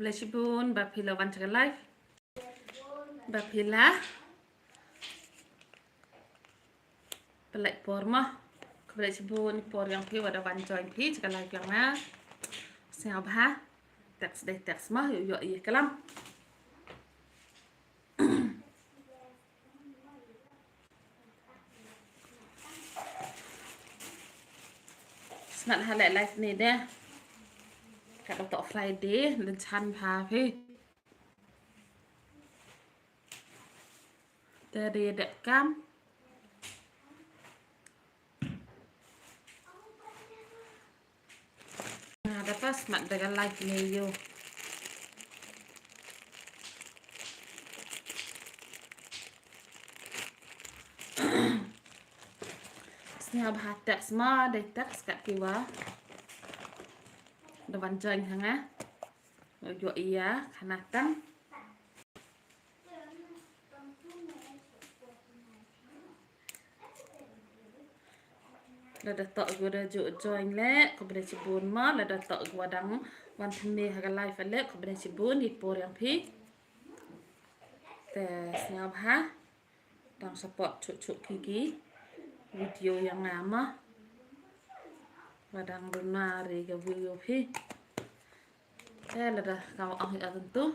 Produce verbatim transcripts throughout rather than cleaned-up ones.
Khublei shibun ba phi la wan sha ka live. Ba phi la pynlait por mo. Khublei shibun ïa i por ïong phi wat da wan join phi sha ka live ïong nga. Sngewbha text dei text mo, ïoh ïoh ïa klam. Smat ha leh live ne de. Ka da toh Friday, den chan pha phi. Te de dep kam. Nga da pas mat da ka live ne ïoh. Sngewbha text mo, dei text kat ki wa da wan join ha nga. Ïoh ïa khana tang. Lada toh ki wa da ju join leh, khublei shibun mo, lada toh ki wa dang wan thymme ha ka live leh, khublei shibun ïa i por ïong phi. Te sngewbha dang support chuh chuh ki ki video ïong nga mo. Wa dang runa ri ka view ïong phi. Te lada ka wa ong ïa ka tu.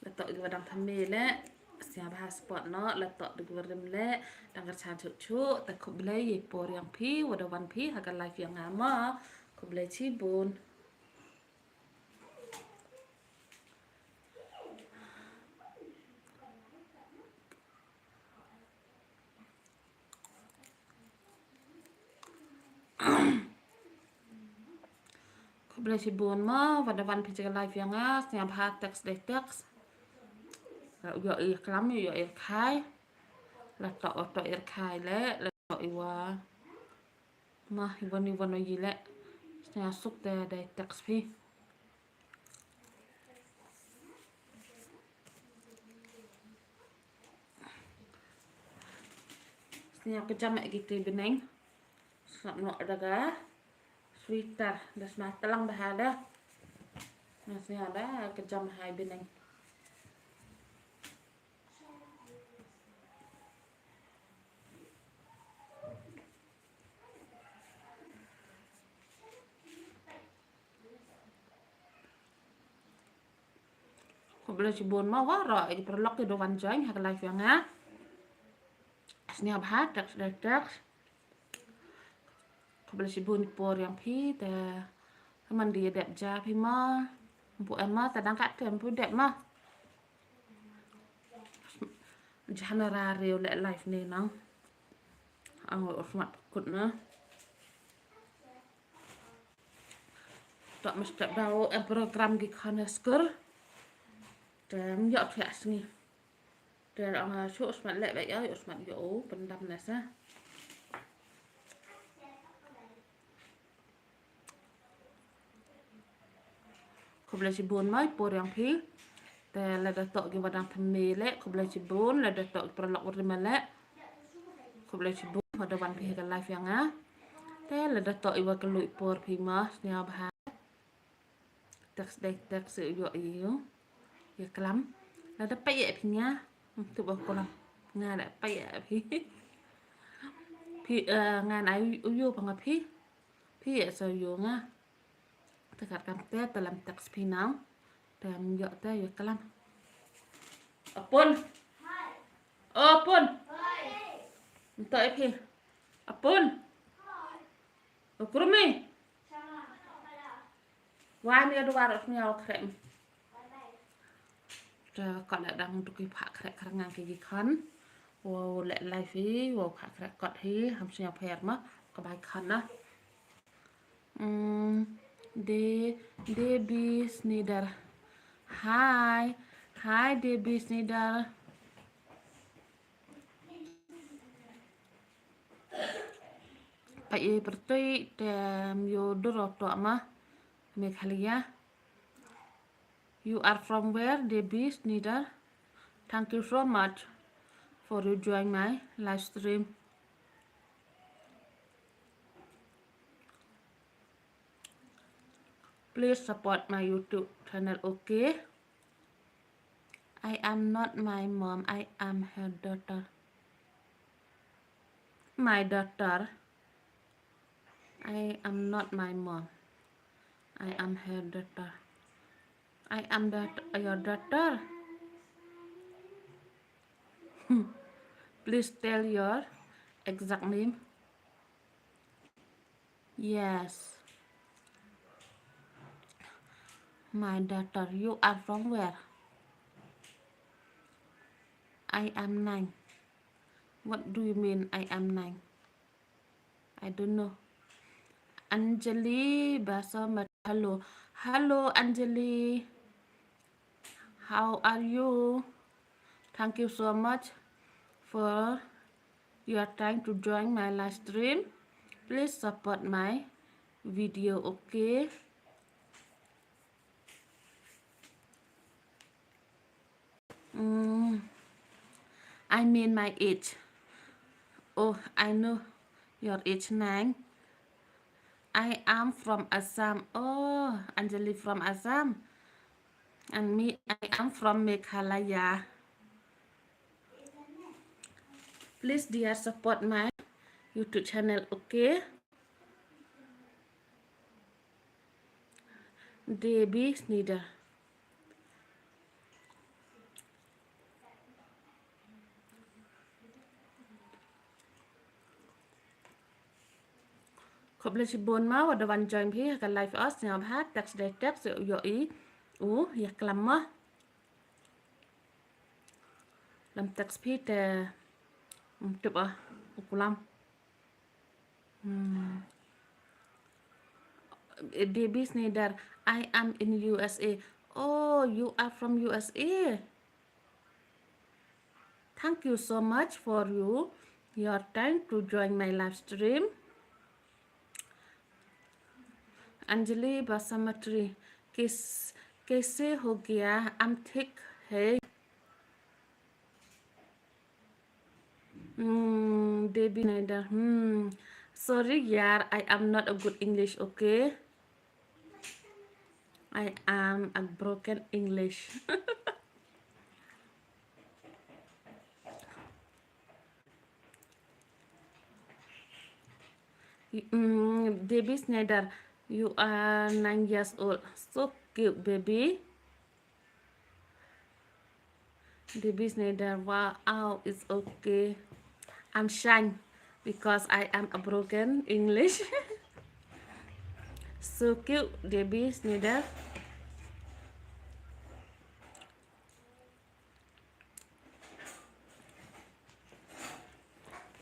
La toh ki wa dang thymme leh, sngewbha support noh, la toh ki wa rim leh, dang kyrchan chuh chuh, te khublei ïa i por ïong phi, wa da wan phi ha ka live ïong nga mo. Khublei shibun. Khublei shibun mo, wa da wan phi sha ka live ïong nga, sngewbha text dei text. Ïoh ïa klam, ïoh ïa khai. La toh, toh ïa khai leh, la toh i wa. Mo, i wa ni wa no ïi leh. Sngewsuk te dei text phi. Sngewbha ka jam ïa ki te bneng. Sngap noh da ka sweater, da sma tlang da ha da. Nga sngewbha da ka jam ha i bneng. Khublei shibun mo waroh ïa ki paralok ki da wan join ha ka live ïong nga. Sngewbha text dei text. Khublei shibun ïa i por ïong phi te. Ka man di dep ja phi mo. Mpu em mo te dang kat te mpu dep mo. Jana ra reu leh live ne nang. Ang u smat kut na. Toh mesti dau em program ki khana skur. Te ym ïoh thiah sngi. Te ang shu smat leh ba ïa u smat ïa u pyndam na sa. Khublei shibun mo ïa i por ïong phi. Te lada toh ki wa dang thymme leh, khublei shibun, lada toh ki paralok wa rim leh. Khublei shibun wa da wan phi ha ka live ïong nga. Te lada toh i wa kylluid por phi mo, sngewbha. Text dei text ïoh ïa u. Ïa klam. Lada peit ïa phi nga. Hmm, tu ba klam. Nga da peit ïa phi. Phi, eh, nga na u ïoh pa nga phi. Phi ïa sa ïoh nga. Te kat kam te te lam text phi nang. Te ym ïoh te ïa klam. Apun. O Pun. Nto ïa phi. Apun. O Krumi. Wan ïa dwar ot nia khrem. Te ka la dang duk ïa pha khrek khrek ngang ki ki khan. Wow leh live hi, wow pha khrek kot hi, ham sñiaw pher ma ka bai khan na. Hmm, De, Debbie Snider. Hi. Hi, Debbie Snider. Pait ïa pyrtuit te, em, ïoh dur ot ma Meghalaya. You are from where, Debbie Snider? Thank you so much for you join my live stream. Please support my YouTube channel, okay? I am not my mom. I am her daughter. My daughter. I am not my mom. I am her daughter. I am that your daughter. Please tell your exact name. Yes. My daughter, you are from where? I am nine. What do you mean, I am nine? I don't know. Anjali Basama. Hello. Hello, Anjali. How are you? Thank you so much for your time to join my live stream. Please support my video, okay? Mm, I mean my age. Oh, I know your age, nine. I am from Assam. Oh, Anjali from Assam. And me, I am from Meghalaya. Please, dear, support my YouTube channel, okay? Debbie Snider. Khublei shibun ma, wat da wan join phi ha ka live os, sngewbha text, direct text, ïoh i u ïa klam ma. Lam text phi te, mm, tip ah u klam. Hmm. Debbie Snider, I am in U S A. Oh, you are from U S A. Thank you so much for you, your time to join my live stream. Anjali Basamatri, किस, कैसे हो गया? I'm ठीक है. Hmm, Debbie Snider. Hmm. Sorry, yaar, I am not a good English, okay? I am a broken English. Mm, Debbie Snider, you are nine years old. So cute, baby. Debbie Snider, wow, it's okay. I'm shy because I am a broken English. So cute, Debbie Snider.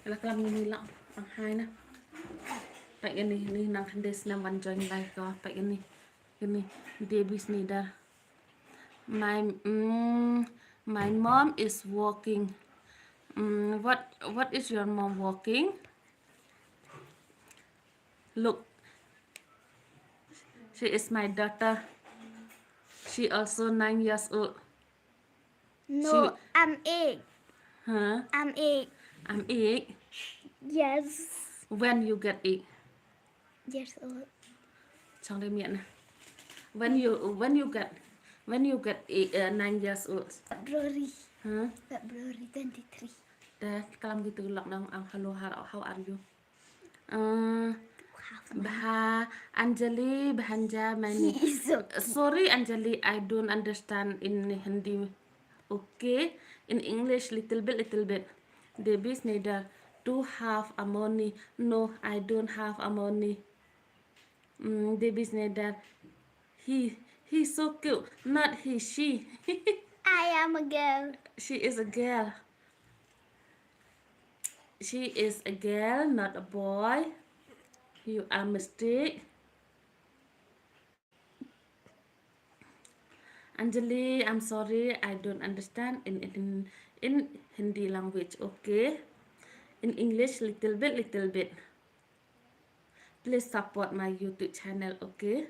La klam ngi ni la ang hai na. Peit ngi ni, ni nang khyndai snem wan join live ko. Peit ngi ni. Ngi ni Debbie Snider. My, mm, my mom is working. Mm, what, what is your mom working? Look, she is my daughter. She also nine years old. No, she, I'm eight. Huh? I'm eight. I'm eight. Yes. When you get eight? Years old. Chong de mian. When you, when you get, when you get eight, uh, nine years old? February. Huh? February twenty-three. Te klam gitu lok nang ang, hello, how, how are you? Uh, bha Anjali, bhanja mani. Sorry, Anjali, I don't understand in Hindi. Okay, in English, little bit, little bit. Debbie Snider, do have a money. No, I don't have a money. Mm, Debbie Snider, he, he's so cute. Not he, she. I am a girl. She is a girl. She is a girl, not a boy. You are mistake. Anjali, I'm sorry, I don't understand in, in, in Hindi language, okay? In English, little bit, little bit. Please support my YouTube channel, okay?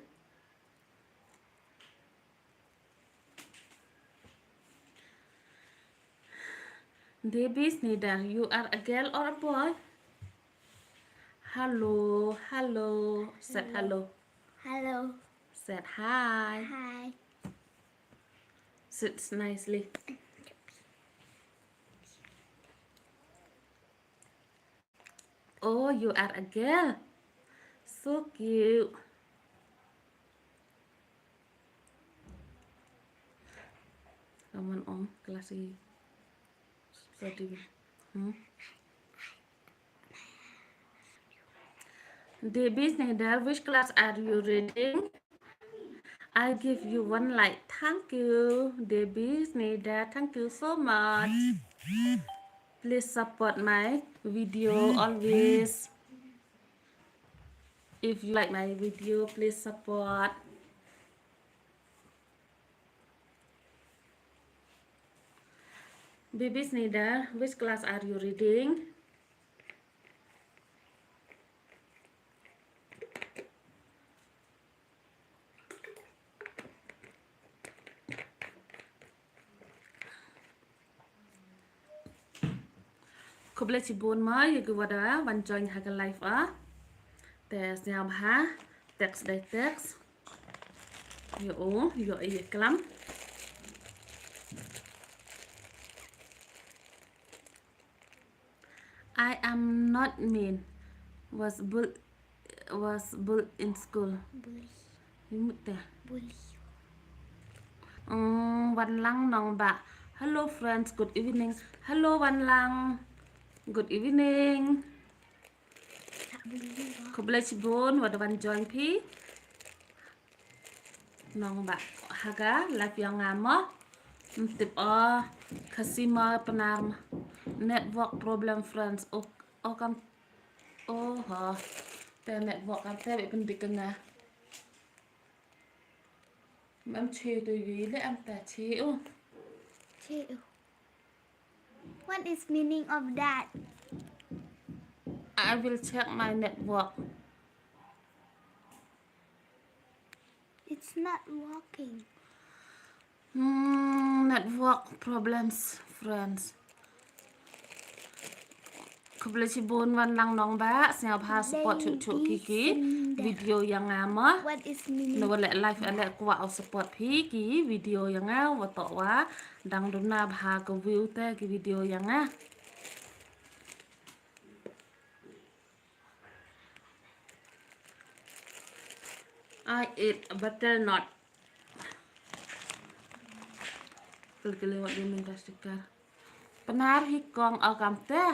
Debbie Snider, you are a girl or a boy? Hello, hello. Said hello. Hello. Said hi. Hi. Sits nicely. Oh, you are a girl. So cute. Come on, Ong, classy. Study. Hmm? Debbie Snyder, which class are you reading? I give you one like. Thank you, Debbie Snyder. Thank you so much. Please support my video always. If you like my video, please support. Baby Snida, which class are you reading? Khublei shibun ma ïa ki wa da wan join ha ka live ah. Te sñiaw bha, text dei text. Ïa u, ïa i klam. I am not mean. Was bull, was bull in school. Bully. Imut te. Bully. Mm, Wan Lang Nongbah. Hello friends, good evening. Hello Wan Lang. Good evening. Tak bully. Khublei shibun wa da wan join phi. Nongbah ha ka live yong nga mo. Ym tip o, Khasi ma Pnar ma. Network problem friends. O, o kam, o ho. Te network kam te bit pyndik ka nga. Mem che to yi le am ta che o. Che o. What is meaning of that? I will check my network. It's not working. Hmm, network problems, friends. Khublei shibun Wan Lang Nongbah, sñiaw bha support chuh chuh ki ki video yong nga mo. What is meaning? Na wa leh live leh kwah o support phi ki video yong nga, wa toh wa dang duna bha ka view te ki video yong nga. I eat a butternut. Kil kil wat di minta sticker. Pnar hi kong o kam te.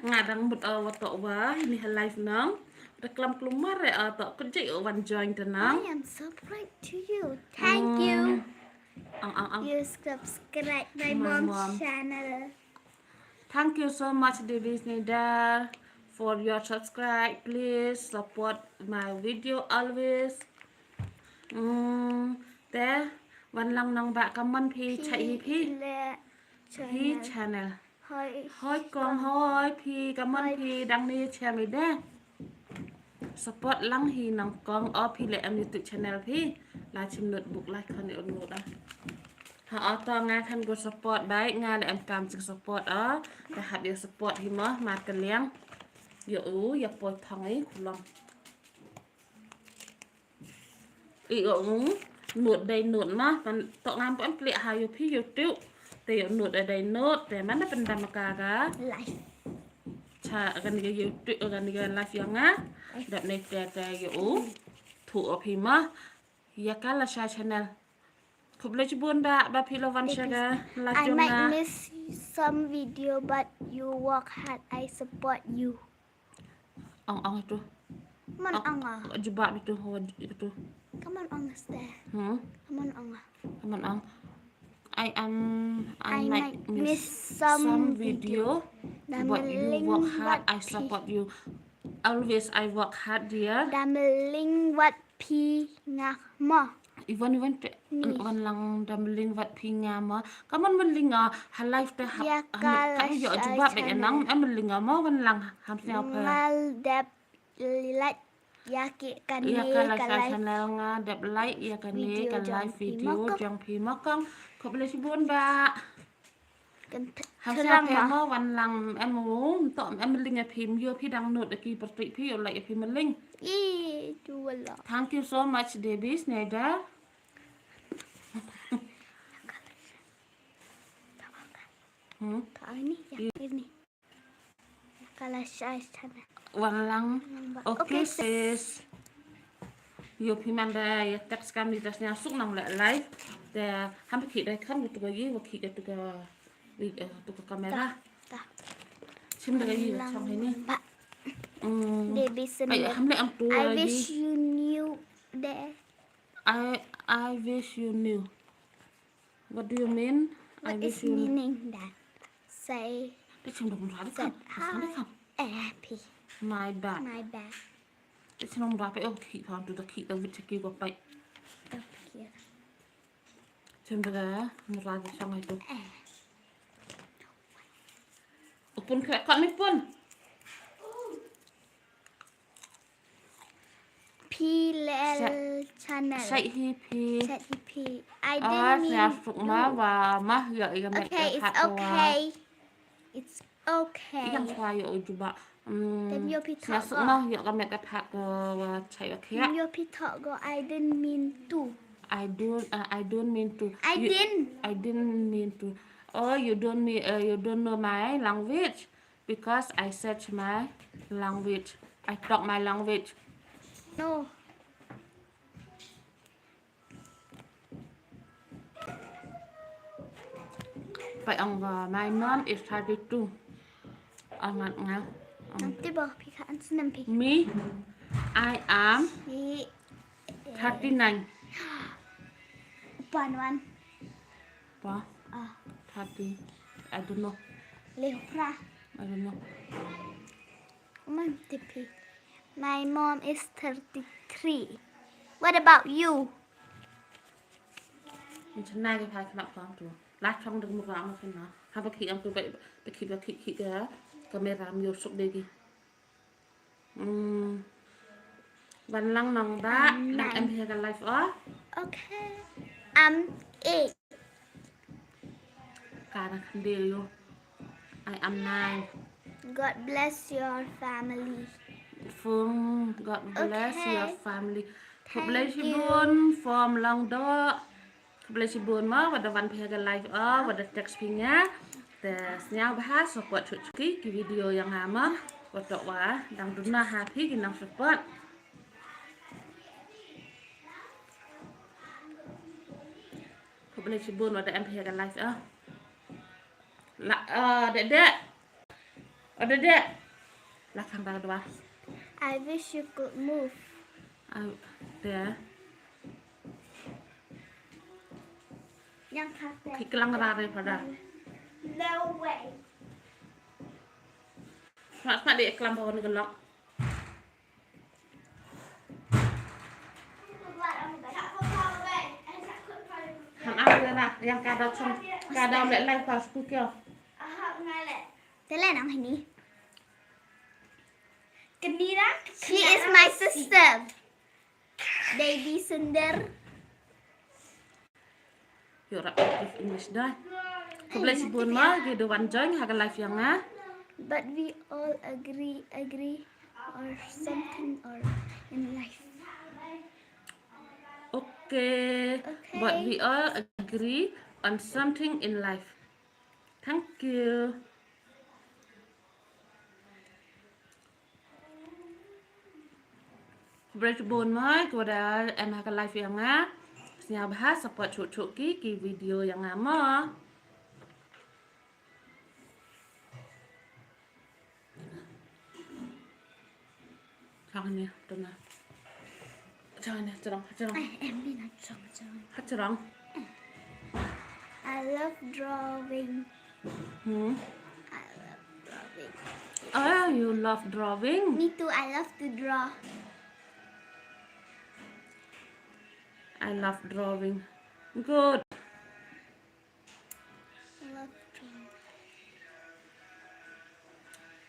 Nga dang mut o wa toh wa ini ha live nong. Da klam klumar re o toh kut jai o wan join te nong. I am subscribed to you. Thank you. Ang ang ang. You subscribe my, My mom's mom. Channel. Thank you so much, Devi Snida, for your subscribe. Please support my video always. Mm, te Wan Lang Nongbah comment phi chai hi phi. Le Hi channel. Channel. Hoi. Hoi kong hoi phi comment phi dang ni chai mi de. Support lang hi nong kong o phi le em YouTube channel phi. La chim notebook la khon ni un nota. Ha o to nga khan go support bai nga le em kam chim support o. Te hap ïa support hi mo ma ka liang. Ïa u ïa poi thong i kulom. I o u nut dei nut ma kan to ngam pon pli ha ïa phi YouTube. Te ïa nut dei nut te man da pendam ka ga. Live. Cha kan ga YouTube kan ga live ïa nga. Dap ne te te ïa u. Thu o phi ma. Ïa ka la sha channel. Khublei chibun da ba phi la wan sha ka la I jong might nga. Miss some video, but you work hard. I support you. Ong ong tu. Mon ong ah. Jubab itu ho itu. Come on ong ste. Hmm. Come on ong ah. Come on ong. I am I, I might might miss miss some some video. But you work hard, I support you. Always I work hard, dear. Dam ling wat phi nga ma. Even even te Wan Lang dam ling wat phi nga ma. Come on Wan Lang ah, ha live te ha. Ïa Ha ka ka la yo sha jubab be channel. Nang em Wan Lang ah ma Wan Lang ham sñiaw pha. Ngal dep like ïa ki ka Ïa ne ka la ka sha live. Channel nga dep like ïa ka ne Video ka jong live phi video ma kong. Jong phi ma kong. Khublei chibun ba. Kan Ham thrang sñiaw pha ma. ma Wan Lang em u to em ling ïa phi ym ïoh phi dang nut ïa ki pyrtuit phi ïoh like ïa phi ma ling. I. Thank you so much, Devi Snyder. Hmm? Wanlang. Okay, sis. Ïoh phi mynta ïa text kam ni, da sñiawsuk nang leh live. Te ham phi khih da kham tu ka ïa, wa khih da tu ka, eh, tu ka kamera. Shim da ka ïa chong hini. Hmm. Baby Sender. Ham leh am tu I wish you knew that. I, I wish you knew. What do you mean? I wish you knew. What is meaning that? Say. Te chim dong ra de kam. Hi. Eh, phi. My bad. My bad. Te chim dong ra phi, oh, khih pha tu da khih da wit chaki ko phi. Okay. Chim da ra de chong ai tu. Eh. Open kre kot mi pun. P L channel. Shait hi phi. Shait hi phi. I didn't mean to. Sñiawsuk ma wa ma ïoh ïa ka met ka phat ka wa. Okay, it's okay. It's okay. Ïa ka wa ïoh u jubab. Then ïoh phi thok ko. Sñiawsuk ma ïoh ka met ka phat ka wa chait wa khiah. Then ïoh phi thok ko, I didn't mean to. I don't, uh, I don't mean to. I didn't. I didn't mean to. Oh, you don't mean, uh, you don't know my language. Because I search my language. I talk my language. No. Phi ong ba, my mom is thirty-two. Ong nga. Nang ti ba phi ka an snem phi. Me, I am thirty-nine. One, one. Ba? Ah. Thirty. I don't know. Leh pra. I don't know. Mom, ti phi. My mom is thirty-three. What about you? Nang chana ki phai khnap pang tu. La chong deng muka mo kena. Ha ba khih am tu ba, ba khih ba khih khih ka kamera mi suk de ki. Hmm. Wan lang nong da, dang em hi ka live o. Okay. Am eight. Ka na kandil yo. I am nine. God bless your family. Fung, God bless your family. Khublei shibun from Lawngdoh. Khublei shibun mo, wat da wan phi ha ka live o, wat da text phi nga. Te sñiaw bha support shuh shuh ki, ki video yong nga mo. Wat da wa dang duna ha phi ki nang support. Khublei shibun wat da em phi ha ka live o. La, eh, dek dek. Ada dek. Lakang dah dua. I wish you could move. Ada. Yang kata. Ki kelang rare pada. No way. Mak mak dek kelang bawah ni gelok. Hang ah, yang kada chong, kada lek lai pas tu kyo. Te leh nang hini. She is my sister. Baby Sender. Ïoh rap English da. Khublei shibun ma ki da wan join ha ka live yong nga. But we all agree, agree or something or in life. Okay. Okay. But we all agree on something in life. Thank you. Khublei shibun mo, ki wa da em ha ka live yong nga. Sñiaw bha support shuh shuh ki, ki video yong nga mo. Chong ne, to na. Chong ne, chong, chong. Ai, em, ni na chong, chong. Ha chong. I love drawing. Hmm? I love drawing. Oh, you love drawing? Me too, I love to draw. I love drawing. Good. Love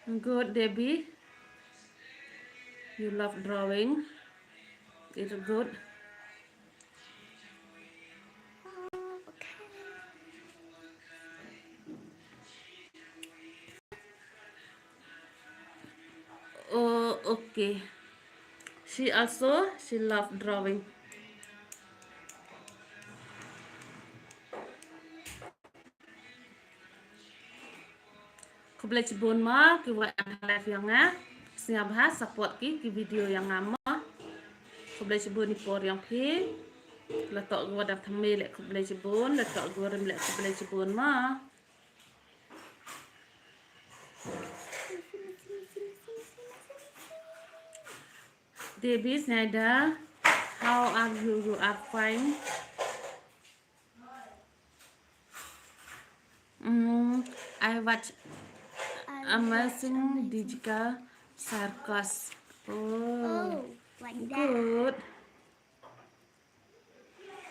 drawing. Good, Debbie. You love drawing. It's good. Oh, okay. She also, she love drawing. Khublei chibun mo, ki wa em ha live ïa nga. Sngewbha support ki, ki video ïa nga mo. Khublei chibun ïa por ïa phi. La toh ki wa dang thymmai leh khublei chibun, la toh ki wa rim leh khublei chibun mo. Debbie Snyder, how are you? You are fine. Mm, I watch Amazing Digital Circus. Oh, like that. Good.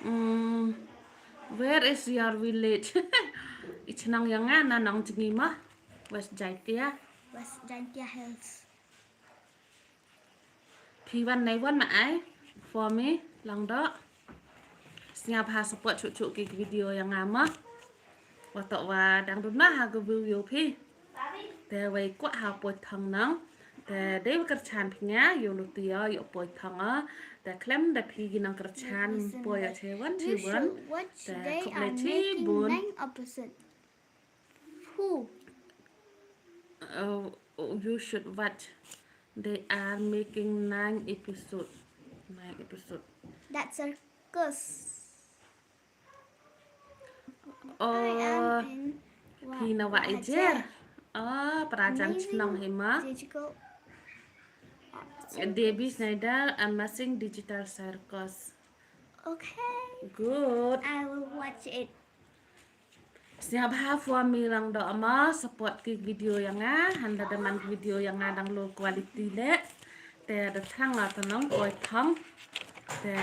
Mm, where is your village? I chnong ïa nga na Nongjngi mo, West Jaintia. West Jaintia Hills. Phi wan nai wan ma ai for me Langdoh. Sngewbha support chuh chuh ki video ïa nga mo. Wa toh wa dang duna ha ka view ïa phi. Te wei kwah ha poi thong nang. Te dei wa kyrchan phi nga ïa luti ïa poi thong a. Te khlem da phi ki nang kyrchan poi ïa che wan che wan. Te khublei chibun. Who? Oh, oh, you should watch. They are making nine episode. Nine episode. That circus. Oh, phi na Wah Ijer. Oh, prajan chnong hi mo. Debbie Snyder, Amazing Digital Circus. Okay. Good. I will watch it. Sngewbha for me Langdoh mo, support ki video ïa nga, hynda da man video ïa nga dang low quality leh. Te da thrang la tnong poi thong. Te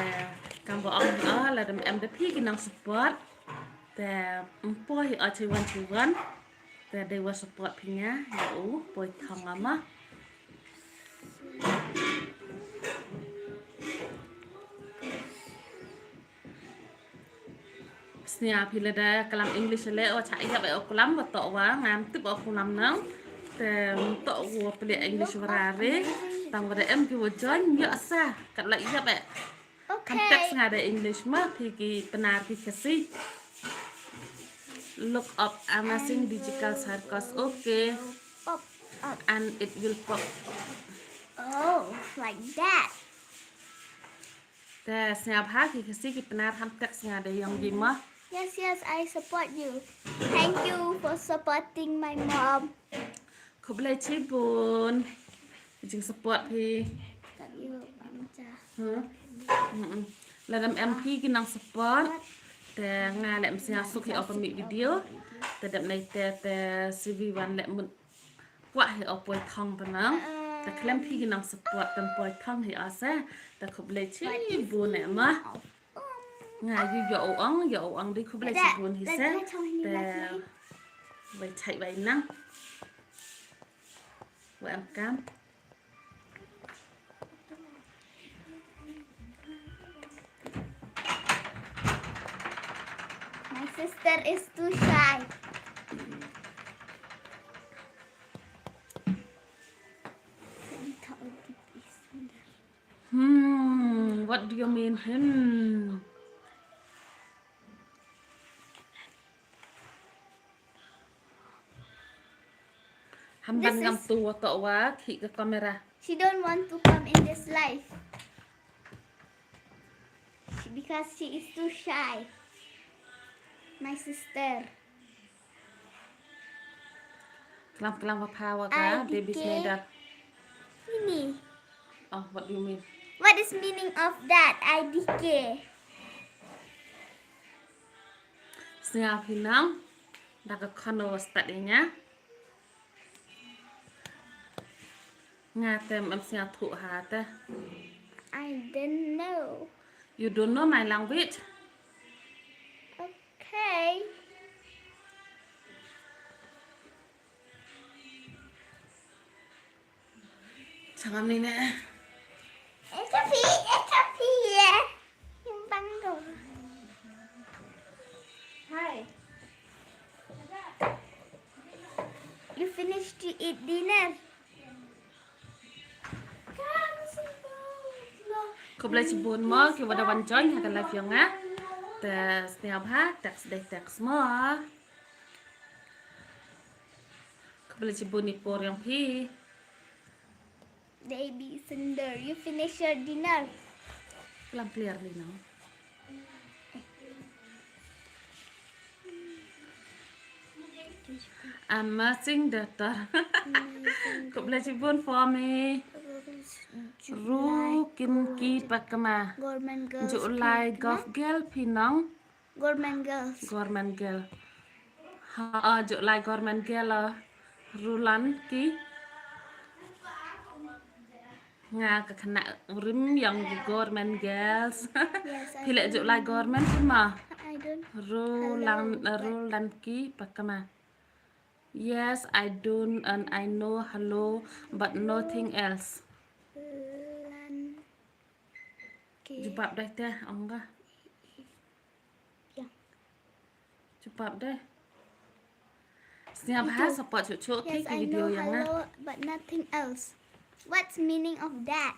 kam ba ong hi o, lada em da phi ki nang support. Te ym poi hi o chi wan chi wan. Te dei wa support phi nga ïa u poi thong mo. Snia phi lada klam English leh wa cha ïap eh o klam wa toh wa ngam tip o klam nang. Te toh wa pli English wa rare. Tang wa da em ki wa join ïa sa kat la ïap eh. Context nga da English ma phi ki Pnar ki Khasi. Look up Amazing Digital Circus. Okay. Pop up. And it will pop. Oh, like that. Te sngap ha ki Khasi ki Pnar ham text nga da ïong gi ma. Yes, yes, I support you. Thank you for supporting my mom. Khublei chibun. Jing support phi. Hmm. Lada em phi ki nang support. Te nga leh msnga suk hi o pynmih video. Te dep nei te te C V wan leh mut. Kwah hi o poi thong te nang. Te khlem phi ki nang support te poi thong hi o se. Te khublei chibun eh ma. Nga yu yo ong yo ong di khublei chibun hi se. Te wei chai wei nang. Wei am kam. My sister is too shy. Hmm, what do you mean? Hmm. Ham ban ngam tu wa toh wa khih ka kamera. She don't want to come in this live. She, because she is too shy. My sister. Klam klam wa pha wa ka baby Snyder. Ini. Oh, what do you mean? What is meaning of that? I D K. Sngap hi nang. Da ka khano wa stad ïa nga. Nga te em sngap thuh ha te. I don't know. You don't know my language? Okay. Sangam ni ne. It's a pea, it's a pea. Yung bangko. Hi. You finished to eat dinner? Come, sit down. Khublei shibun mo ki wa da wan join ha ka live yong nga. Te sniaw bha, text dei text mo. Khublei shibun i por yong phi. Baby Sundar, you finish your dinner. Klam clearly now. Amazing daughter. Khublei shibun for me. Ru kin ki pakma. Government girls. July gov girl phi nong. Government girls. Government girl. Ha, ah, juh lai government girl, ah, Rulan ki. Nga ka khynnah rim yong government girls. Yes, I Phi leh don't juh lai know. Government phi ma. I don't. Rulan, hello, uh, but Rulan ki pakma. Yes, I don't and I know hello, but nothing else. Lan. Okay. Jubab dai teh, ong ka. Yeah. Jubab dai. Sniaw bha support chuh chuh ki, yes, ki I video know yang hello, but nothing else. What's meaning of that?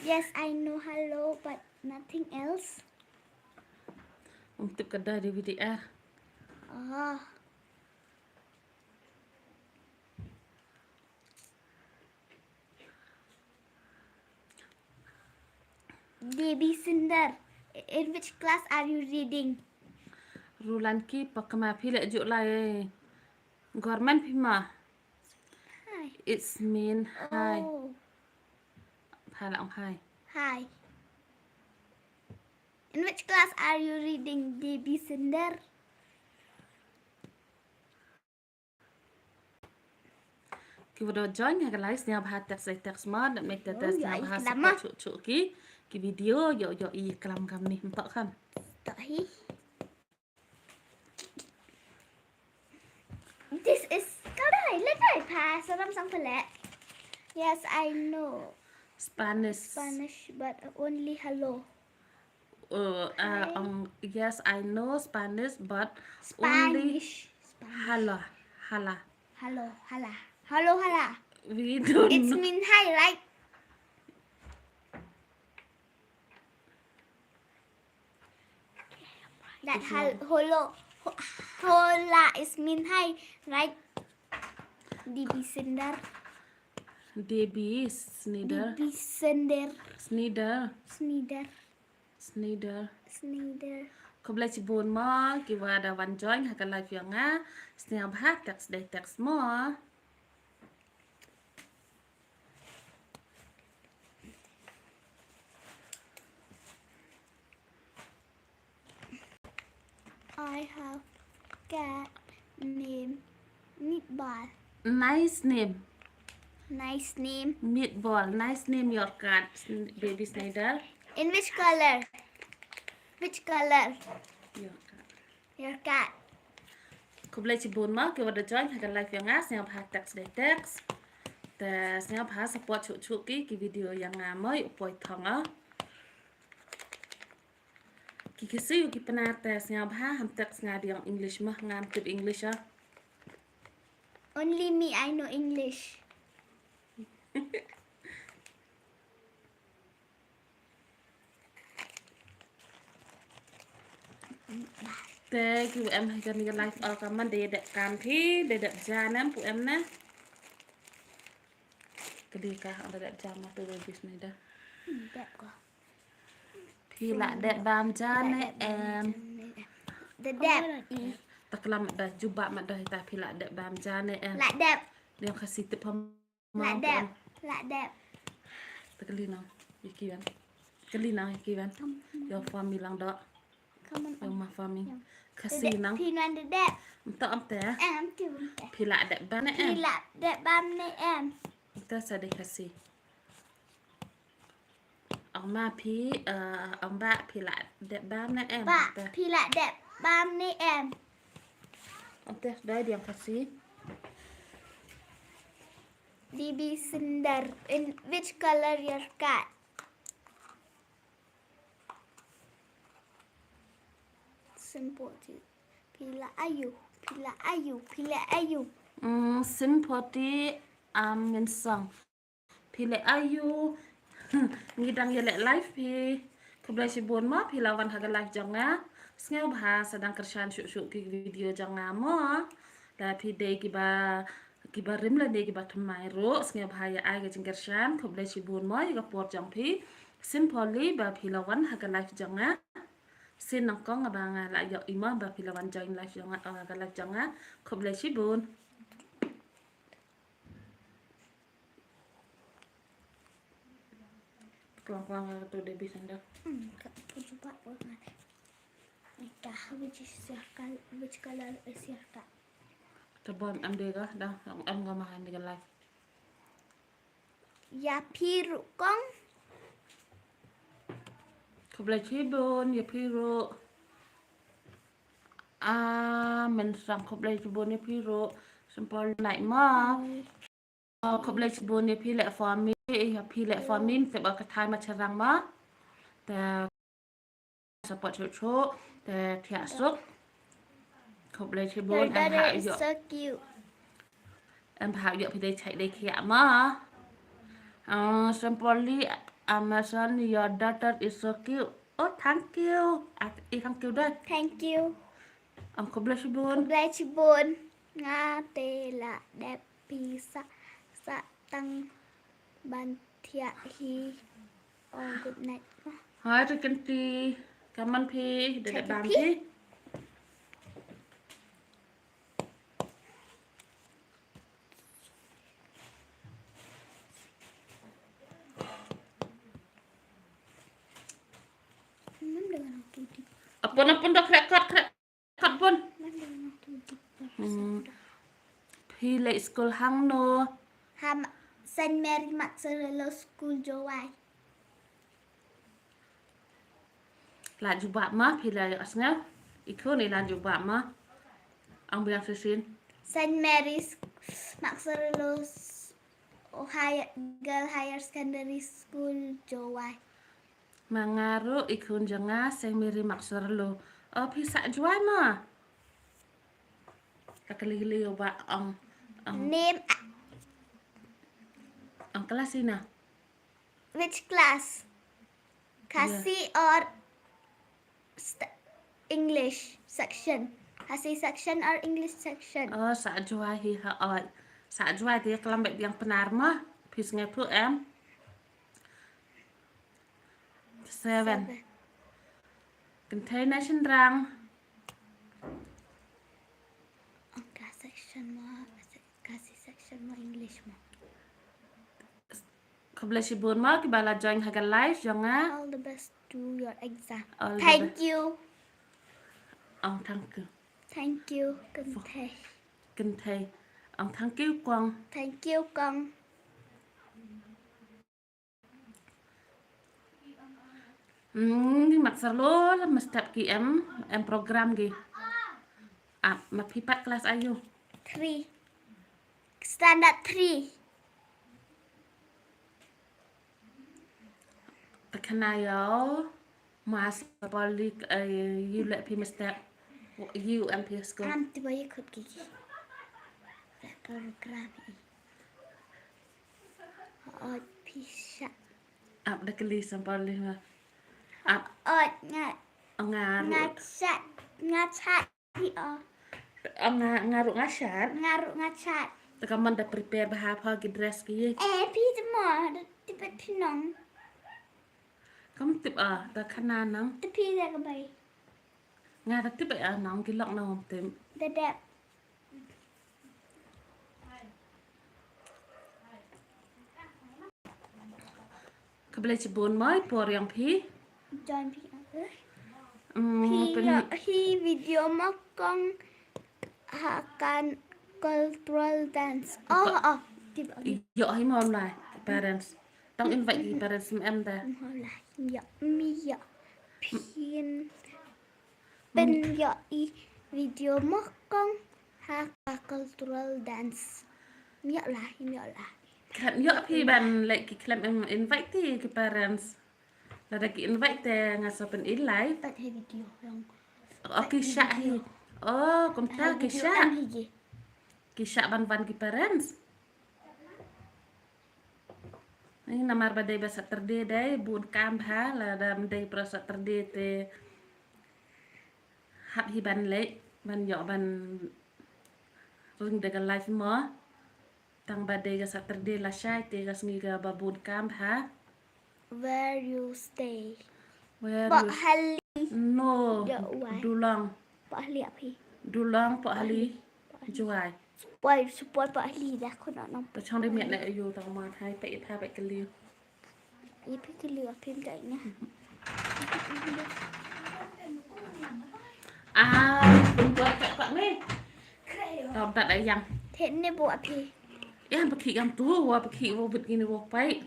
Yes, I know hello, but nothing else. Um tip ka dai di video ah. Oh. Devi Sundar, in which class are you reading? Rulan ki pakma phi leh juh lai government phi ma. Hi. It's mean hi. Oh. Hi la ong hi. Hi. In which class are you reading, Devi Sundar? Ki wa da join ha ka live sniaw bha text dei text ma, da me te te sniaw bha support chuh chuh ki, ki video yo yo i klam kam ni mpak kam. Toh hi. This is kadai, let I pass. Salam sang pele. Yes, I know Spanish. Spanish, but only hello. Uh, uh, um, yes, I know Spanish, but only Spanish. Spanish. Hala, hala. Hello, hala. Hello, hala. We don't It's know. Mean hi, right? That hal-, holo, ho-, hola is mean hi, right? Devi Sundar. Devi Snider. Devi Sundar. Snider. Snider. Snider. Snider. Khublei shibun mo ki wa da wan join ha ka live yong nga. Sniaw bha text dei text mo. I have cat name Meatball. Nice name. Nice name. Meatball. Nice name your cat, Baby Snider. In which color? Which color? Your cat. Your cat. Khublei shibun mo ki wa da join ha ka live yong nga, sniaw bha text dei text. Te sniaw bha support chuh chuh ki, ki video yong nga mo u poi thong ah. Ki Khasi ki Pnar te sniaw bha ham text nga dei English mo, ngam tip English ah. Only me I know English. Te ki em ha kani ka live all ka man dei dep kam ki, dei dep jan em pu em na. Ka dei ka, dei dep jan ma tu Baby Snider. Dep ko. Phi la dep bam jan ne em. Dep dep. Ta klam da jubab ma da ta phi la dep bam jan ne em. La dep. Dei Khasi tip ham. La dep. La dep. Ta kali na. Iki wan. Kali na iki wan. Your family lang da. Come on. Your ma family. Khasi nang. Phi nan dep. Mto am te. Em ti bun te. Phi la dep bam ne em. Phi la dep bam ne em. Mto sa dei Khasi. Ong ma phi, eh, ong ba phi la dep bam ne em. Ba phi la dep bam ne em. Ong te dei dei Khasi. Baby Snider, in which color your cat? Simple. Phi la ayu, phi la ayu, phi la ayu. Mm, Sympathy, um, Mynsong. Phi leh aiu? Ngi dang ïa leh live phi. Khublei shibun mo phi la wan ha ka live jong nga. Sngewbha sa dang kyrshan shuh shuh ki video jong nga mo. Lada phi dei kiba, kiba rim lane kiba thymmai ruh, sngewbha ïa ai ka jingkyrshan. Khublei shibun mo ïa ka por jong phi. Sympathy ba phi la wan ha ka live jong nga. Sien nyngkong ba nga la ïohi mo ba phi la wan join live jong nga, uh, ka live jong nga. Khublei shibun. Klang klang ka tu Debbie sandal. Hmm, ka tu jubab buat mati. Dah, which is your col-, which color is your car? Te bun em dei ka, dah, em ka mahan dei ka live. Ïa phi ruh kong. Khublei shibun ïa phi ruh. Ah, Mynsong khublei shibun ïa phi ruh. Sympathy Night mo. Oh, khublei shibun ïa phi leh for me, ïa phi leh for me, tip ba ka thai ma charang mo. Te support shuh shuh, te thiah suk. Khublei shibun. Your daughter is so cute. Em ha ïoh phi dei chai dei khiah mo. Ah, Sympathy, Amazon, your daughter is so cute. Oh, thank you. Ah, eh, thank you dah. Thank you. Am khublei shibun. Khublei shibun. Nga te la dep pisa sa tang ban thiah hi. Oh, good night. Hai, Rikinti. Kaman phi, dei bam phi. Apun, apun, dah krek, krek, krek. Kat bun. Hmm. Phi leit skul hangno? Ha Saint Mary Massarello School Jowai. La jubab mo, phi la ïohsngew? I khun i la jubab mo. Ong biang shisien. Saint Mary's Massarello Higher, Girl Higher Secondary School Jowai. Ma nga ruh i khun jong nga Saint Mary Massarello. Oh, phi sah Jowai mo? Ka kali kali ba ong, ong. Name. Ong kelas ina? Which class? Khasi or st-, English section? Khasi section or English section? Oh, sah Jowai hi ha oi. Sah Jowai te klam bad biang Pnar mo. Phi sngewthuh em? Seven. Seven. Kynthei na shynrang. Ong ka section mo, Khasi section mo, English mo. Khublei shibun mo kiba la join ha ka live jong nga. All the best to your exam. All the best. Thank you. Ong thank you. Thank you, kynthei. Kynthei. Ong thank you kong. Thank you kong. Hmm, Massarello, mestep ki em, em program ki. Ah, ma phi pat kelas aiu? Three. Standard three. Te khana ïa u, ma Sympathy, eh, ïa u leh phi mestep, ïa u em phi skul. Am ti ba ïa khut ki ki. Program i. Ot phi sha. Ap da kali Sympathy ma. Ap. Ot nga. Nga ruh. Nga sha. Nga sha. Hi o. Nga, nga ruh nga shat. Nga ruh nga shat. Te ka mon da prepare bha pha ki dress ki ye. Eh, phi te mo, da tip phi nong. Kam tip a, da khana nang. Te phi da ka bai. Nga da tip a nang ki lok nang tip. Da dep. Khublei shibun mo i por ïong phi. Join phi. Mm, phi pyn- ïoh hi video mo kong ha ka cultural dance. Oh, oh. Ïoh hi mo lai parents. Tang invite ki parents em da. Mo lai. Ïoh mi ïoh. Phin Pynïoh i video mo kong ha ka cultural dance. Ïoh lah, ïoh lah. Kan ïoh phi ban leh ki khlem invite te ki parents. Lada ki invite te nga sa pyn-i live. Pat hi video long. Oh, ki shah hi. Oh, kumta ki shah. Ki shah ban wan ki parents. Ni namar ba dei ba Saturday dei, bun kam bha, lada ym dei para Saturday te hap hi ban leh, ban ïoh ban ring da ka live mo. Tang ba dei ka Saturday lashai te ka sngi kaba bun kam bha. Where you stay? Where Port you Hali. No. Jowai. Dulong. Port Hali ap hi. Dulong, Port Hali. Port Hali. Jowai. Support, support Port Hali dah ko nak nampak. Pachong dei miat nak ayu tang ma thai pa ipha pa keliu. Ipha keliu ap hi ka ina. Ah, pun buat kat pak ni. Tau tak dah yang. Thik ni buat ap hi. Ya, pakhi kam tu, wa pakhi wa bit gini wa pai.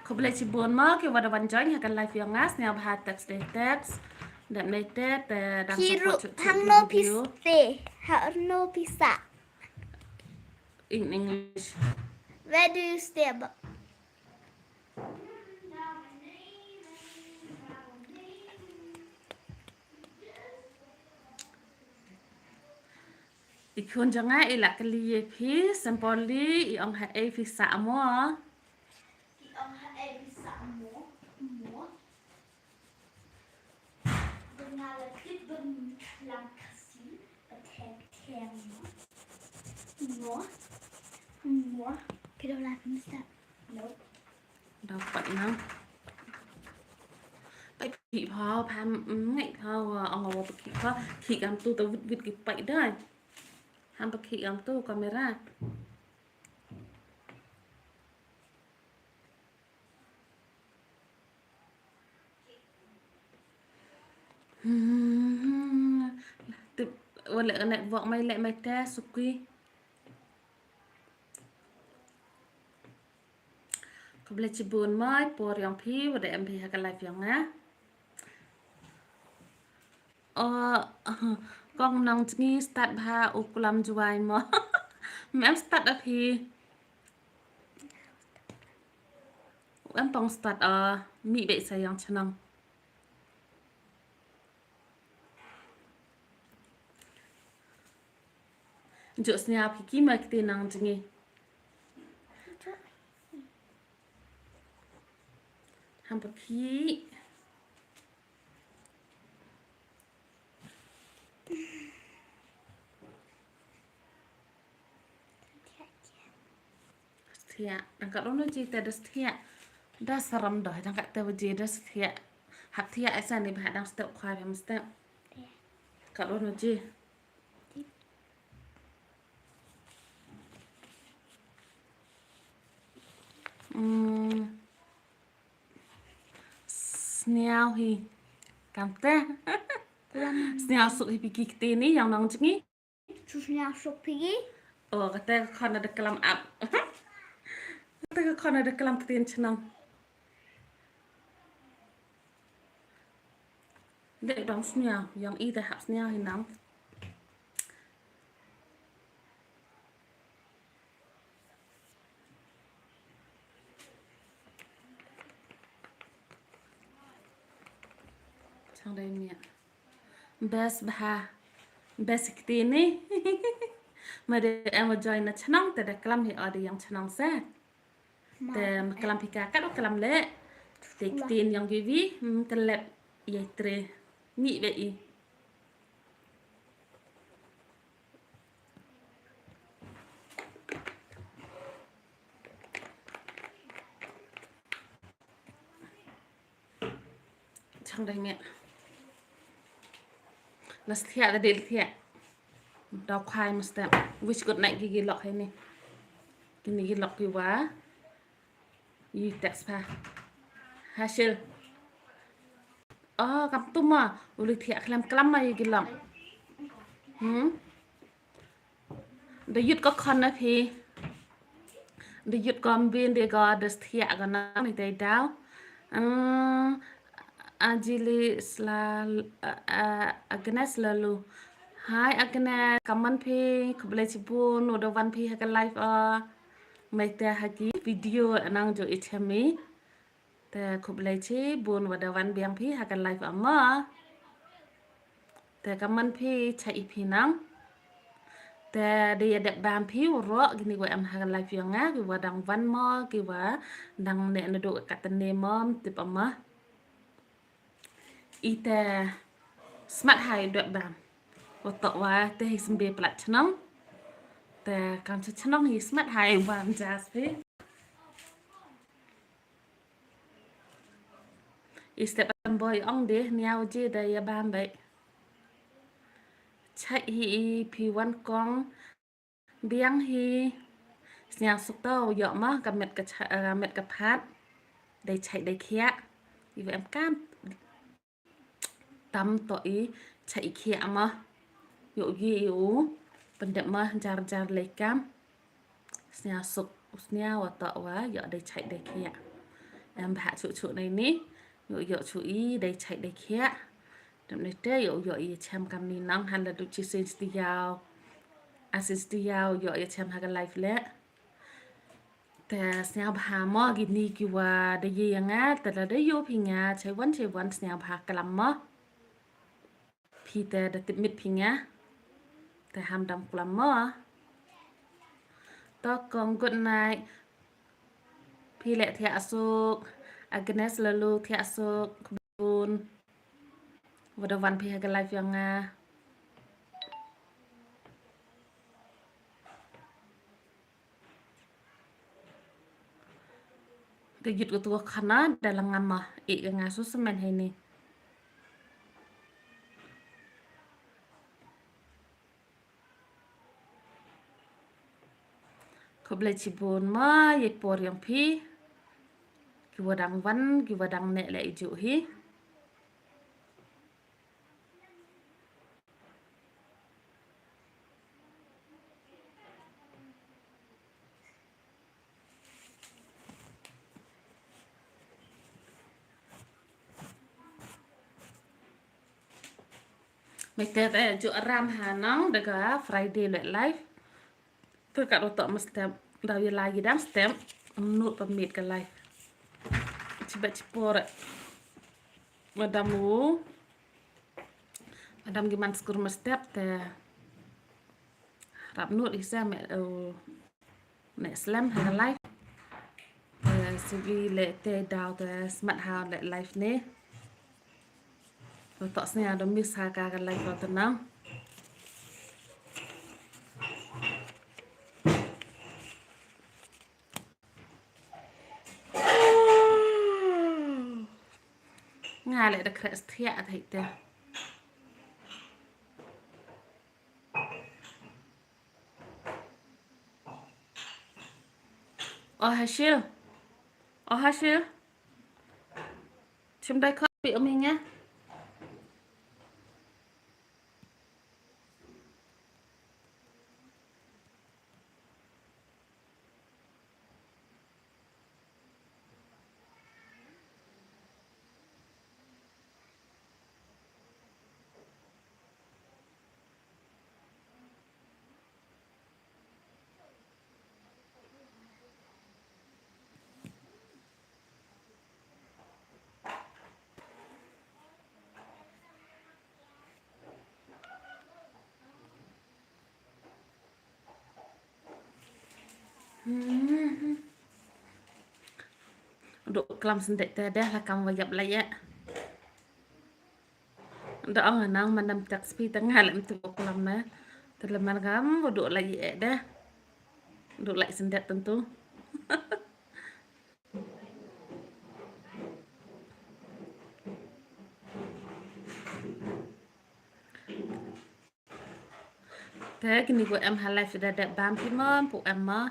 Khublei shibun mo ki wa da wan join ha ka live jong nga, sngewbha text dei text. Dep nei te te dang Ki support ru chut chut hang ki no video. Piste, ha no pisa. In English. Where do you stay, Bob? I khun jong nga i la kylli ïa phi, Sempoli, i ong ha ei phi sah mo. I ong ha ei phi sah mo, mo. Ba nga la tip ba lang Khasi, ba theng theng mo. Mo. Mo. Phi dei la phi sah. Nope. Dau pat nang. Pai phi pha, pha, mm, ngai pha wa, ong wa phi pha, khi kam tu ta wit wit ki pai dai. Ham phi khi kam tu kamera. Hmm, tip, wa leh network mai leh mai te suki. Khublei shibun mo i por jong phi, wa da em phi ha ka live jong nga. O, kong nang jngi stad bha u klam Jowai mo. Mem stad a phi. Em pong stad a, mi be sa yang chnang. Jok snia phi ki ma kti nang jngi. Ham phi. Sthia, dang ka dono ji te da sthia. Da saram da, dang ka te ji da sthia. Hap thia esa ni ba dang step khwa ba mesti. Ka dono ji. Hmm. Sniaw hi. Kam te. Sniaw suk hi phi ki kti ni, yang nang jngi. Sniaw suk phi ki. O, kata ka khon da klam ap. Kata ka khon da klam ktien chnong. Dek dong sniaw, yang i te hap sniaw hi nang. Chang dai miat. Best bha. Best kti ni. Ma de em join na chnong te da klam hi odi yang chnong sa. Te ma klam phi ka kat klam le. Te ktin yang vivi, mm, te lep ye tre. Mi be i. Chang dai miat. La sthia da dei sthia. Dau khwai mesti. Wish good night ki ki lok hai ni. Kini ki lok ki wa. Yi text pha. Hashil. Oh, kam tu ma. Uli thiah khlem klam ma yi ki lok. Hmm? Da yut ko khon na phi. Da yut ko mbin de ko da sthia ko na ni te dau. Hmm, Anjali sla, uh, uh, Agnes lalu. Hi Agnes, kaman phi, khublei chibun, udah wan phi ha ka live, uh, mai te ha ki video anang jo ichami. Te khublei chibun, udah wan biang phi ha ka live ama. Te kaman phi cha i phi nang. Te da ïa dep bam phi u rok kini wa em ha ka live yong nga, ki wa dang wan mo, ki wa dang ne na do ka tene mo, tip ama. Ite smat hai dep bam. Wa tok wa te hi sembe plat chnong. Te kan chnong hi smat hai bam jas phi. I step am boy ong de niaw je da ïa bam bai. Chai hi i phi wan kong biang hi. Sniaw suk to ïoh ma ka met ka cha, eh, met ka phat. Dei chai dei khiak. I wa em kam tam to i chai i khiak ma. Ïoh i u pendep ma jar jar lei kam. Sniaw suk u sniaw wa to wa ïoh dei chai dei khiak. Em bha chu chu nei ni. Ïoh ïoh chu i dei chai dei khiak. Dam nei te ïoh ïoh i chem kam ni nang han la du chi sin stiaw. A sin stiaw ïoh i chem ha ka live le. Te sniaw bha mo kini ki wa da ye nga te la da ïoh phi nga chai wan chai wan sniaw bha kalam mo. Phi te da tip mit phi nga. Te ham dam klam mo. Tok kong good night. Phi le thiah suk. Agnes lalu thiah suk. Kbun. Wa da wan phi ha ka live yong nga. Te jit ko tu khana da la ngam ma i ka nga su semen hai ni. Khublei chibun ma ye por yong phi. Ki wa dang wan, ki wa dang ne le i ju hi. Mai te te ju aram ha nang da ka Friday le live. Te ka ro to ma step da wi la gi dang step. Am nu pa mit ka live. Chiba chipor. Madam u. Madam gi man skur ma step te. Rap nu isa me. Ne slem ha live. Eh, siwi le te daw te smat ha le live ne. Lo tok sne ada miss ha ka live lo tenang. Nga le da kres thiak thai te. Oh, hasil. Oh, hasil. Chim dai khot pi umi nya. Duk klam sendek te deh la kam wajab la ya. Da ong nang manam tak spi tengah lem tu klam na. Te le man kam duk la ya deh. Duk la sendek tentu. Te kini ko em ha live da dep bam ki mom pu em ma.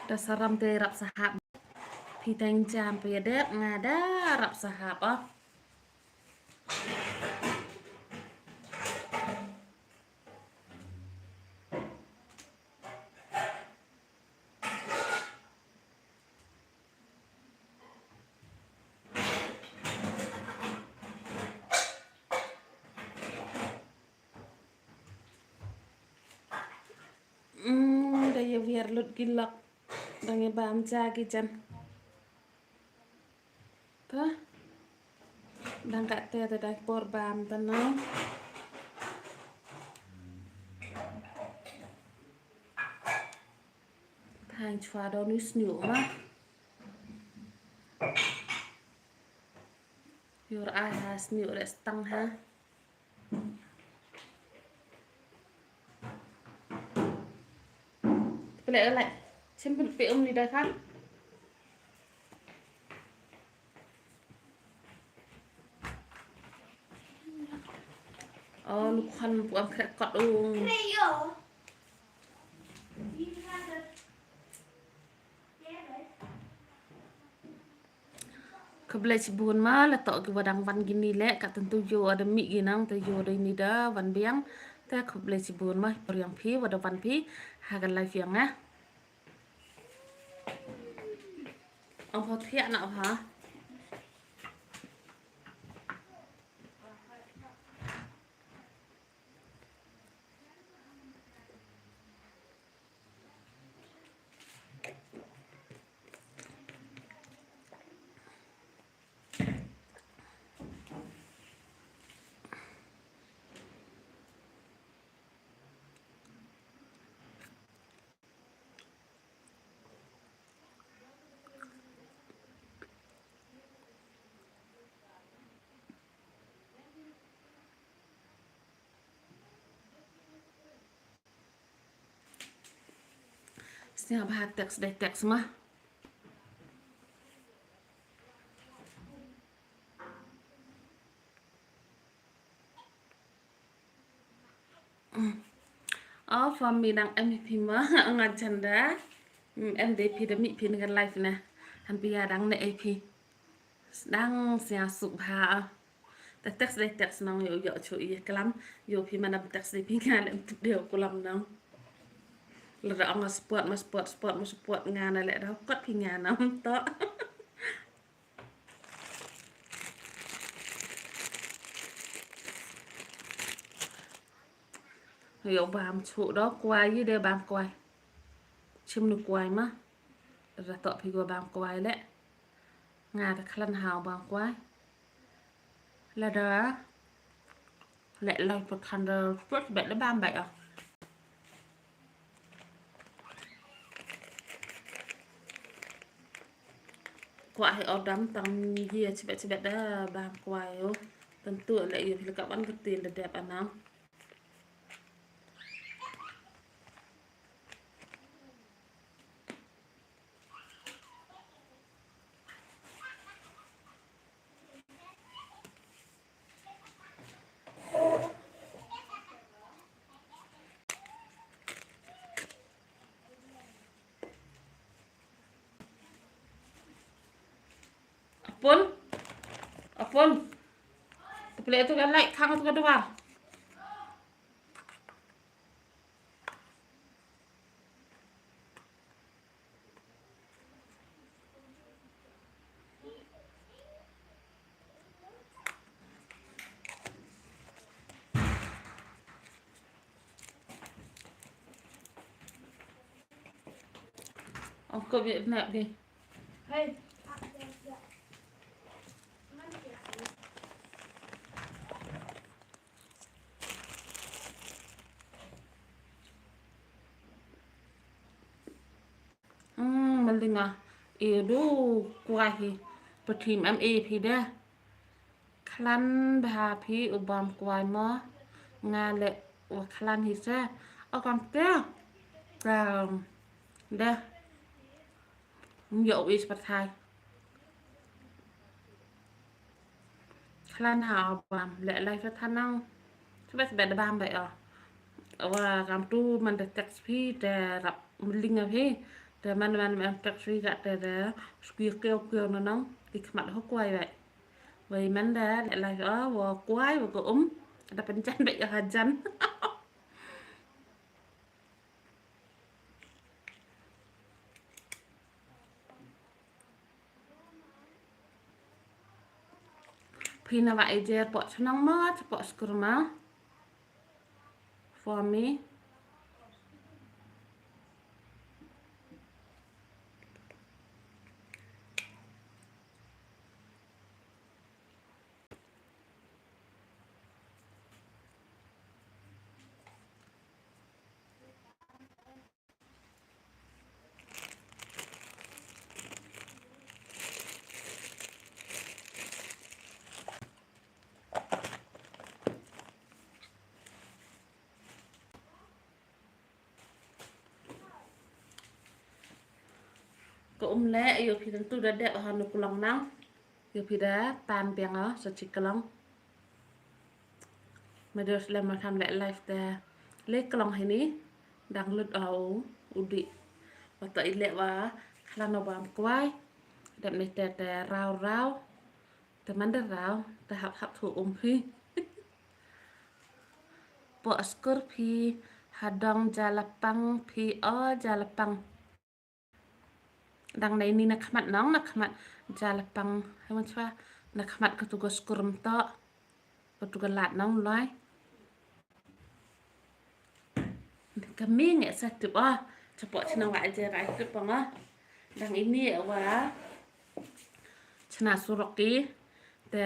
Da saram te rap sahap. Phi teng jam phi dep nga da rap sahap ah. Wiar lut ki lok. Dang ïa bam ja ki jan. Te dang kata te dang por bam te nang. Thang chwa don u sniu ma. Yor ai ha sniu re stang ha. Pele lai. Sim pele pe um ni da kan. Oh, lu khan pu am khrek kot ung. Khublei shibun ma la toh ki wa dang wan kini leh, ka tentu yo ada mih ki nang te yo dei ni da wan biang. Te khublei shibun ma, poriang phi wa da wan phi ha ka live yang eh. Ang pho thiah na ha. Sniang bha text dei text ma. Oh, for me nang em phi ma nga janda. Em dei phi da mih phi ngan live na. Han phi ya dang ne ei phi. Dang sia suk bha. Te text dei text nang yo yo chu i klam. Yo phi ma nam text dei phi nga lem tup dei kulam nang. Lada ong sport ma sport sport ma sport nga na le da kot phi nga nam to. Yo bam chu do kwai yi de bam kwai. Chim nu kwai ma. Ra to phi go bam kwai le. Nga ta khlan hao bam kwai. Lada le lai pa khan da sport bet le bam bai ah. Kwah hi ordam tang ye chibet chibet da bam kwai yo. Tentu le ye phi le ka wan ka tin da dep anam. Apun. Apun. Te pele tu ka light khang tu ka duar. Ong ko bi nap di. Hey. Hmm, malinga. E du kwai hi. Pathim em e phi de. Khlan bha phi u bam kwai mo. Nga le wa khlan hi se. O kam te. Kam. De. Myo u is pathai. Khlan ha bam le lai fa thanang. Sbet sbet bam bai o. Wa kam tu man de text phi te rap mling a phi. Te man man man text phi ka te de squeak kêu kêu na nang. Ki khmat ho kwai bai. Wei man de le lai o wa kwai wa ko um. Da pen jan bai ha jan. Phi na wa ejer pot senang ma, pot skur ma. For me. Um leh, ïoh phi dang tu da dep ha nu klong nang. Ïoh phi da tan biang ha sa chi klong. Ma dei slem ma tham leh live te. Le klong hini dang lut ha u, u dih. Wa to i leh wa khlan o bam kwai. Dep ni te te raw raw. Te man da raw te hap hap thu um phi. Poh skur phi hadong jalapang phi o jalapang. Dang nei ni na khmat nong na khmat jalapang. Hai man chwa na khmat ka tu ka skur mto. Ka tu ka lad nong lai. Ka mi nge sa tip ah. Chapoh chna wa aje rai tip pang ah. Dang ini wa chna surok ki. Te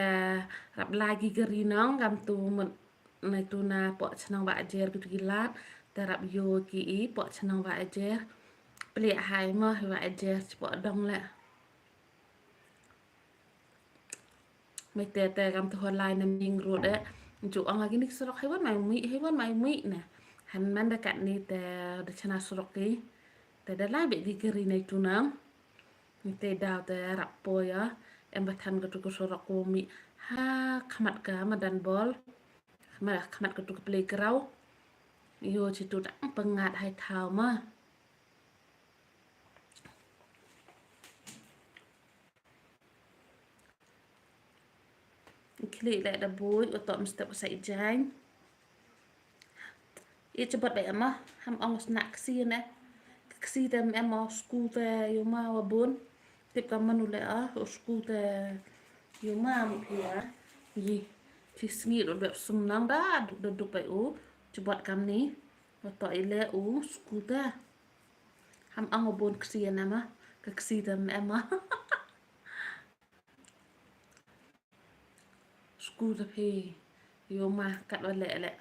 rap lagi gari nong gam tu mut. Nai tu na poh chnong wa ajer ki tu ki lad. Te rap ïoh ki i poh chnong wa ajer. Pli hai mo wa ajer chi poh dong le. Mai te te kam tu ho lai na ming rut eh. Ju ong agi nik surok hai wan mai mui hai wan mai mui na. Han man da kat ni te da chna surok ki. Te da lai be di kiri nai tu nang. Ni te daw te rap poi ah. Em ba than ka tu ka surok ko mi ha khmat ka madan bol. Khmat, khmat ka tu ka playground. Ïoh chi tu dang pyngat hai thaw ma. Khlieh leh da buit, u tom step u sai jaiñ. Ïa chabot ba em ah, ham ong sna ksi ne. Ksi te em ah, sku te ïoh ma wa bun. Tip ka manu leh ah, u sku te ïoh ma mu phi wa. Yi, chi sngi u dep sum nang da, da dup ai u. Chabot kam ni, wa to i leh u sku te. Ham ong wa bun ksi ne ma, ka ksi te em ah. Sku te phi, ïoh ma kat wa leh leh.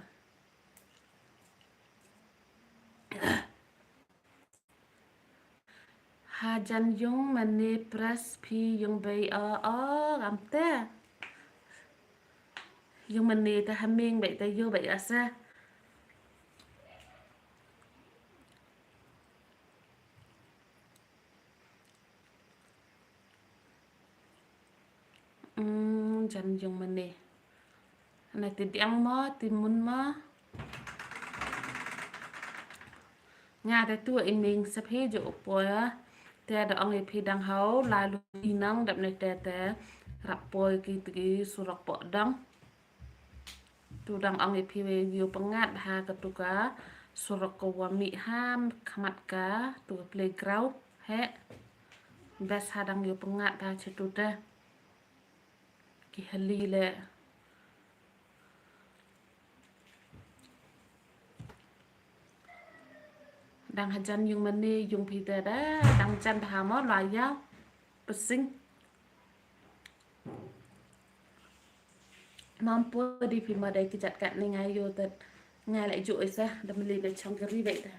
Hajan yung mane press phi yung bei o o gam te. Yung mane te haming bei te ïoh bei asa. Hmm, jan yung mane. Ana ti diang mo, ti mun mo. Nga te tu i ming sep he jo poi ah. Te da ong i phi dang hau, la lu i nang dap ne te te. Rap poi ki ti ki surok poh dang. Tu dang ong i phi we ïoh pyngat ha ka tu ka surok ka wa mih ha khmat ka tu ka playground he. Best ha dang ïoh pyngat ha chi tu te. Ki hali le. Dang hajan yung mane yung phi te da dang jan bha mo la ya. Pesing. Mam po di phi ma dei ki jat kat ni ngai yo tet. Ngai leh ju isa da meli da chong kari dei da.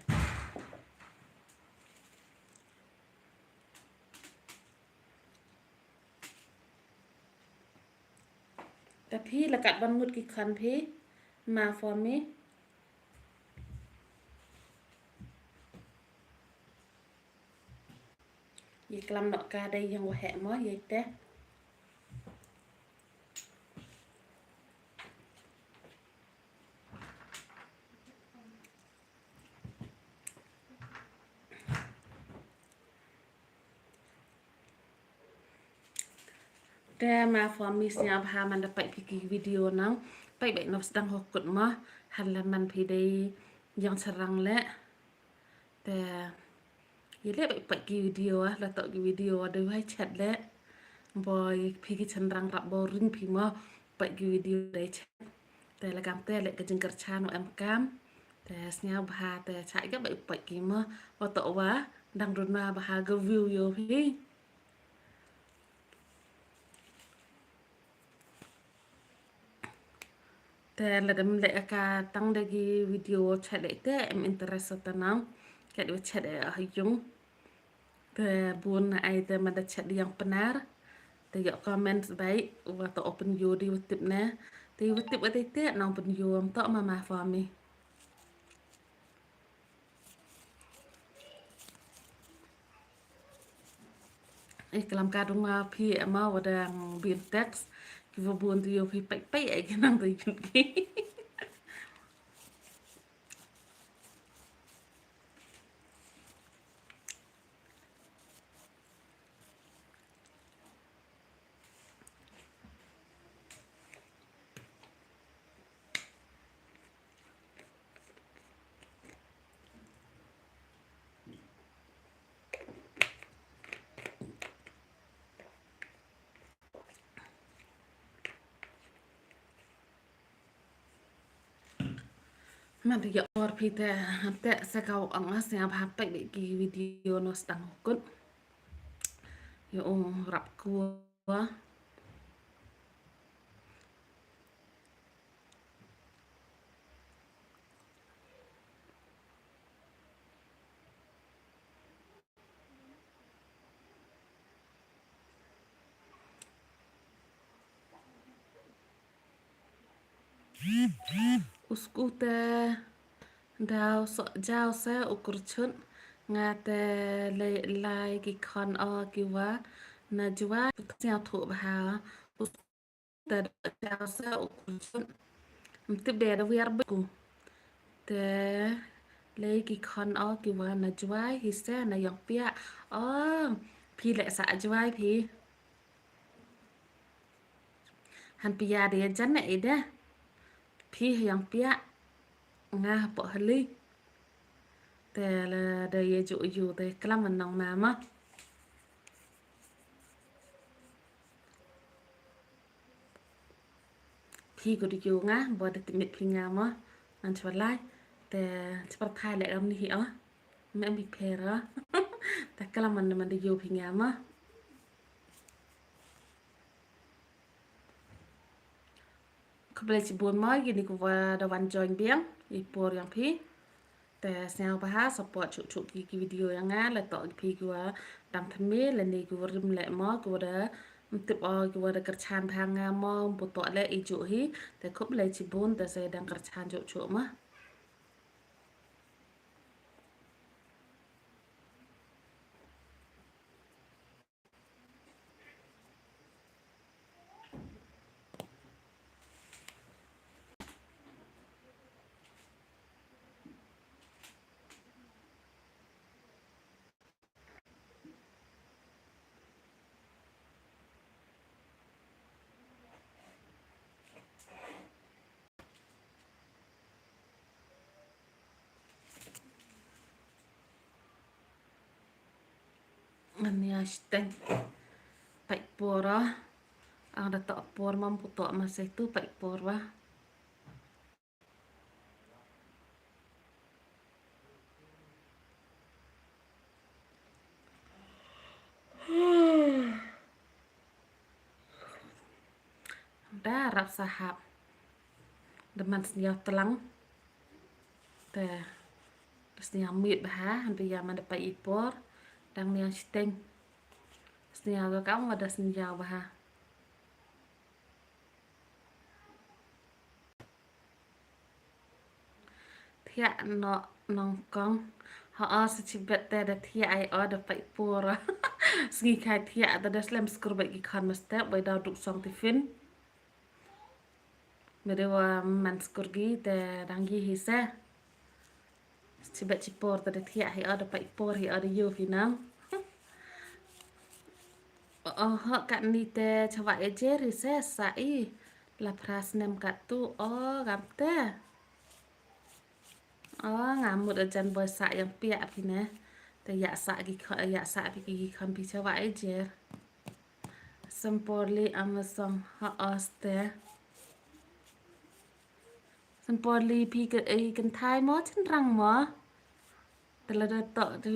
Ta phi la kat ban ngut ki khan phi ma for me. Ye klam nok ka dei yang wahek mo ye te. Te ma for me sñiaw bha man da pait phi ki video nang. Pait bait nop sdang ho kut mo. Han la man phi dei yang charang le. Te ye le pait pait ki video ah, la tok ki video ah, dei wai chat le. Boi phi ki chanrang rap bo ring phi mo. Pait ki video dei chat. Te la kam te le ka jingkyrchan o em kam. Te sñiaw bha te cha ya pait pait ki mo. Wa tok wa dang runa bha ka view yo phi. Te la dem le ka tang de ki video chat le te em interest ta nang. Ka de chat e ha yung. Te bun ai te ma da chat yang penar. Te yo comment bai wa to open yo di wa tip ne. Te wa tip wa te te nang open yo am to ma ma for me. Eh, klam ka dung ma phi ma wa dang bin text. Ki wa bun tu yo phi pek pek ai ki nang tu yun ki. Man te ïa por phi te, te sa ka ong as ïa bha pek bad ki video noh sdang kut. Ïa ong rap kua. U sku te daw soh jaw se u kurchut nga te lei lai ki khon o ki wa na jwa sñiaw thuh bha. U sku te daw jaw se u kurchut. Mtip de da wiar bku. Te lei ki khon o ki wa na jwa hi se na yong piak. O phi leh sa jwa phi. Han pia de jan ne ida. Phi ha yong piak. Nga ha poh hali. Te la da ye ju yu te klam man nong ma ma. Phi ko di yu nga bo da tip mit phi nga ma. Nan chwa lai. Te chwa thai le kam ni hi o. Me mi pher o. Te klam man man di yu phi nga ma. Khublei chibun mo ïa kine kiwa da wan join biang i por ïa phi. Te sñiaw bha support chuh chuh ki ki video ïa nga la toh phi kiwa dang thymme lane kiwa rim leh mo kiwa da mtip o kiwa da kyrchan bha nga mo mpu toh leh i juh hi. Te khublei chibun te sa dang kyrchan chuh chuh mo. Ngan ïa shteng. Pait por ah. Ang da toh por mam pu toh ma se tu pait por wa. Da rap sahap. Da man sñiaw tlang. Te da sñiaw mit bha, han pia man da pait i por. Dang niang siteng. Sñiaw ka kam wa da sñiaw bha. Thiah noh nongkong. Ha o sa chibet te da thiah ai o da pait por. Sngi khai thiah te da slem skur bait ki khon ma step bai daw duk song tiffin. Me de wa man skur gi te dang gi hi se. Chibet chi por te da thiah hi o da pait por hi o da yu hi nang. O ho kat ni te chawa e jer hi se sa i. La phra snem kat tu o gam te. O nga mut a jan boi sa yang piak phi ne. Te yak sa ki kho yak sa phi ki khon phi chawa e jer. Sempor li am song ha os te. Sempor li phi ke ei kynthai mo chynrang mo. Te la da toh te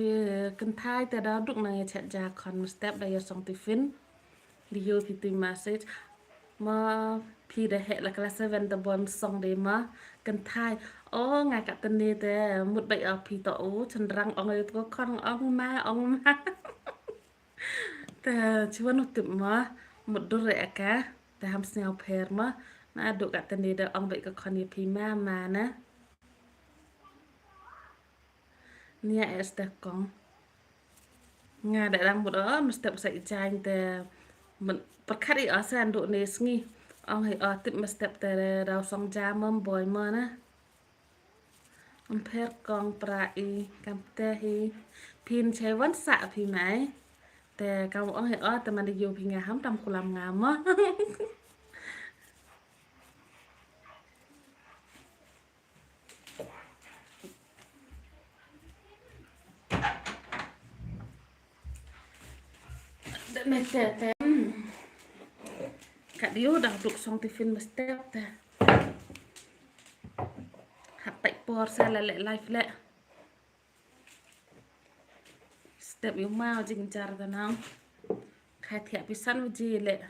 kynthai te da duk nang ïa chet ja khon ma step da ïa song tiffin. Li yo phi tu message. Ma phi da heh la class seven te bom song de ma kynthai. O nga ka tene te mut bai o phi to o chynrang ong ïa to khon ong ma ong ma. Te chiwan u tip ma mut dur re ka te ham sñiaw pher ma na duk ka tene da ong bai ka khon ïa phi ma ma na. Nia es da kong. Nga da dang mut o, mynstep sa i jaiñ te. Pyrkhat i o sa ndu ne sngi. Ong hi o tip mynstep te daw song ja mem boi mo na. Ym pher kong pra i kam te hi. Phin chai wan sa phi mai. Te kam ong hi o te man da ïoh phi nga ham tam kulam nga mo. Dep ne te te. Ka diu da duk song tiffin mynstep te. Hap peit por sa la leh live leh. Step ïu ma jingjar da nang. Khai thiah phi san waje leh.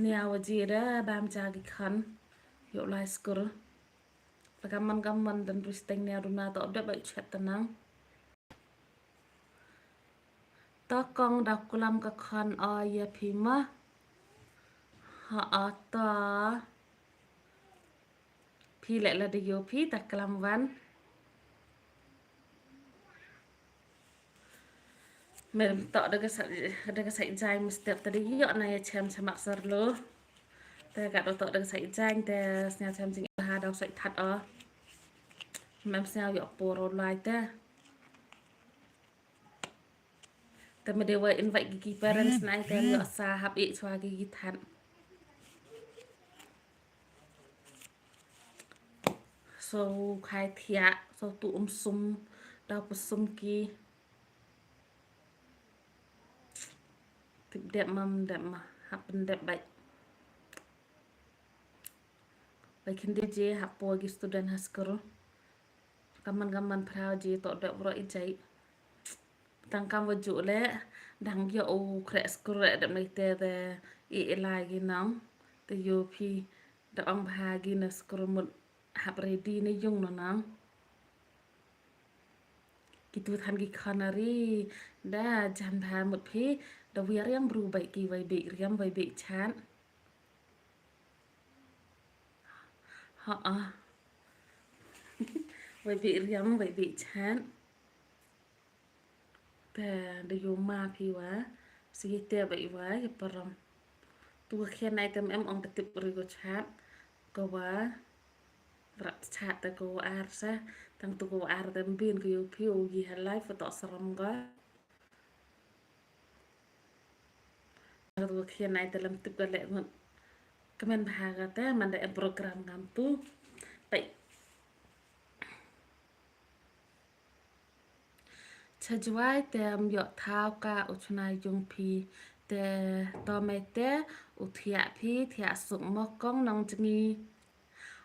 Nia waje da bam ja ki khan. Ïoh lai skur. Pagam man gam man dan risteng nia duna to dep bai chet da nang. To kong da kulam ka khon o ïa phi ma. Ha o to. Phi leh la da ïoh phi ta klam wan. Mem to da ka sa da ka sa jai mynstep ta da ïoh na ïa chem chemak sarlo. Te ka to da ka sa jai te sñiaw chem jing ha da sa that o. Mem sñiaw ïoh por o lai te. Te me dei wa invite ki, ki parents na te ïoh sa hap i chwa ki, ki that. So khai thiah, so tu um sum, daw pu sum ki. Tip dep mam dep ma, hap pen dep bai. Bai khin di je hap po ki student ha skul. Kaman kaman phrau je to dep ro i jai. Tang kam wa ju le, dang yo u kre skul re dep nai te te i i lai gi nang. Te yo phi da ong bha gi na skul mut hap ready na yung no nang. Ki tu than ki khana ri, da jan bha mut phi, da wiar yang bru bai ki wai bai riam wai bai chan. Ha ah. Wai bai riam wai bai chan. Te da yu ma phi wa, si te bai wa, ya param. Tu ka khian ai tem em ong ta tip ri ko chat, ko wa, rak chat ta ko wa ar sa, tang tu ko wa ar tem bin ko yu phi u yi ha live to saram ga. Tu ka khian ai ta lam tip ka le ngut. Kamen bha ka te, man da em program ngam tu. Pai. Cha jwai te ym yoh thaw ka u chuna yung phi te to mai te u thiah phi thiah suk mo kong nong jngi.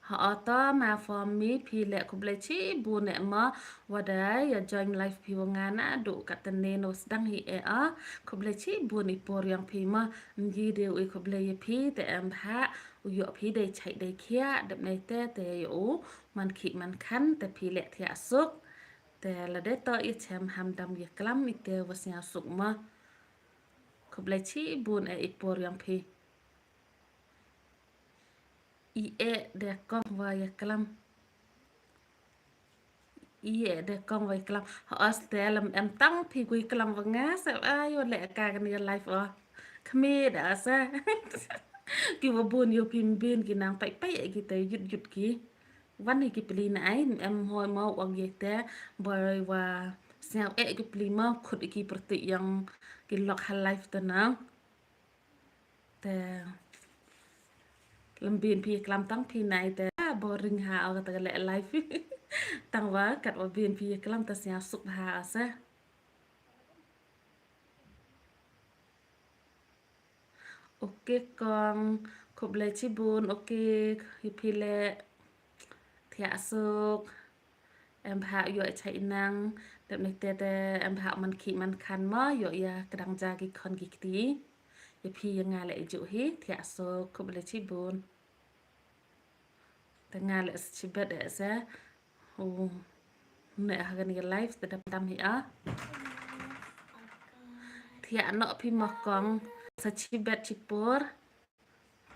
Ha o to ma for me phi le khublei chibun e mo wa da ya join live phi wa nga na du ka te ne no sdang hi e o khublei chibun i por yang phi mo ngi de u i khublei ya phi te em bha u yoh phi dei chai dei khia dep nei te te ya u man khi man khan te phi le thiah suk. Te lada to i chem ham dam ya klam i te wa sñiaw suk ma. Khublei chibun e i por yang phi. I e de kong wa ya klam. I e de kong wa ya klam. Ha os te lam em tang phi gui klam wa nga sa ayo le ka kan ya live o. Khmi da sa. Ki wa bun yo phi mbin ki nang pai pai ki te yut yut ki. Wan hi ki pli na ai em hoi mau ong ye te boi wa sñiaw e ki pli mau khut ki pyrtuit yang ki lok ha live te nang. Te lembin phi klam tang phi nai te boring ha o te le live. Tang wa kat wa bin phi klam te sñiaw suk ha o sa. Ok kong, khublei chibun, ok, hi phi le thiah suk, em bha yoh chai nang, dep ne te te em bha man khi man khan ma yoh ya kedang ja ki khon ki kti, ya phi ya nga le ju hi thiah suk, khublei chibun. Te nga le chibet e se. U ne ha kani ka live te dam dam hi a. Thiah noh phi ma kong sa chibet chipor.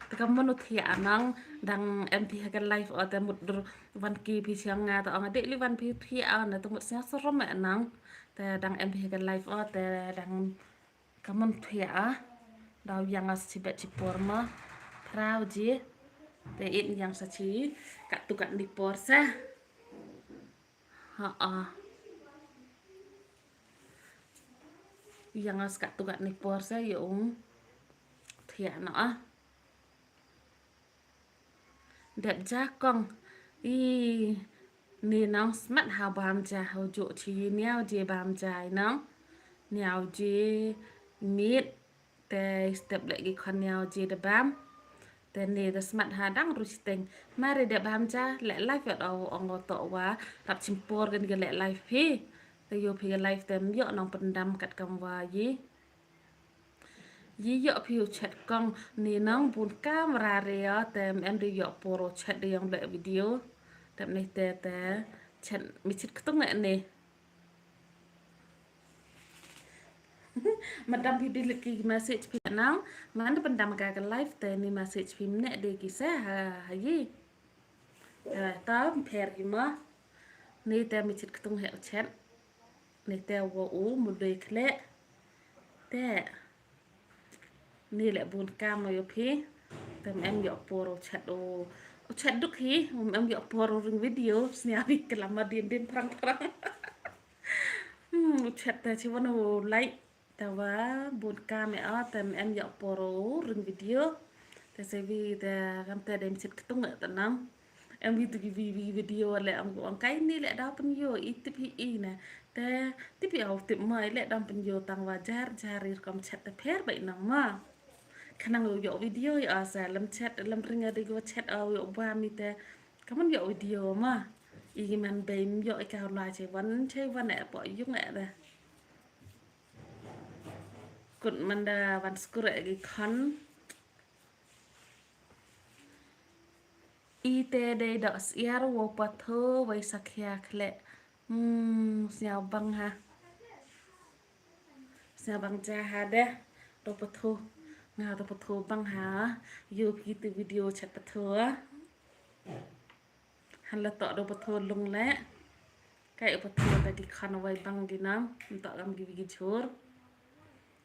Te ka mano thiah nang dang em phi ha ka live o te mut dur wan ki phi chiang nga te ong de li wan phi thiah na te mut sia sarom e nang. Te dang em hi ka live o, te dang ka mon thiah o. Daw ïa nga sa chi bad chi por mo. Phra baje. Te it ïa nga sa chi katto katne por sa. Ha a. Ïa nga sa katto katne por sa ïa u thiah noh o. Dep ja kong. I, ni nang smat ha bam ja ha ju chi niaw je bam ja i nang. Niaw je mit te step leh ki khon niaw je da bam. Te ni da smat ha dang ru chiteng. Mari da bam ja leh live ïa u ong to wa rap chimpor kan ga leh live hi. Te ïoh phi ga live te ym ïoh nang pyndam kat kam wa yi. Yi ïoh phi u chat kong ni nang bun kamra re ïa te em de ïoh por u chat de ïong leh video. Te ni te te chat mi chit ktung eh ni. Madam phi delete ki message phi nang man de pyndam ka ka live te ni message phi mne de ki se ha ha yi. Eh, ta pher ki ma. Ni te mi chit ktung he u chat. Ni te wa u mu dei khleh. Te. Ni leh bun kam ïa phi. Te em ïoh por u chat u. U chat duk hi, em ïoh por u ring video. Snia phi klam ma din din prang prang. Hmm, u chat te chi wan u like. Te wa bun kam ïa o te em ïoh por u ring video. Te se vi te kam te dem chit ktung te nang. Em wi tu ki vi vi video le am ko ang kai ni le da pynïoh i tip hi i na. Te tip ïa u tip ma i le dam pynïoh tang wa jar jar i rukom chat te pher ba i nang ma. Khnang u ïoh video ïa o sa lem chat lem ring adi ko chat o ïoh bam i te. Kaman ïoh video ma. I man bei ym ïoh i ka la che wan che wan e po yung e de. Kut man da wan skur e ki khon. I te dei da syiar wa pathu wei sakhia khleh. Hmm, sñiaw bang ha. Sñiaw bang ja ha de. Da pathu. Nga da pathu bang ha. Ïoh ki tu video chat pathu. Han la toh da pathu lung le. Kai u pathu da ki khon wei bang ki nang. Ntoh kam ki wi ki jhur.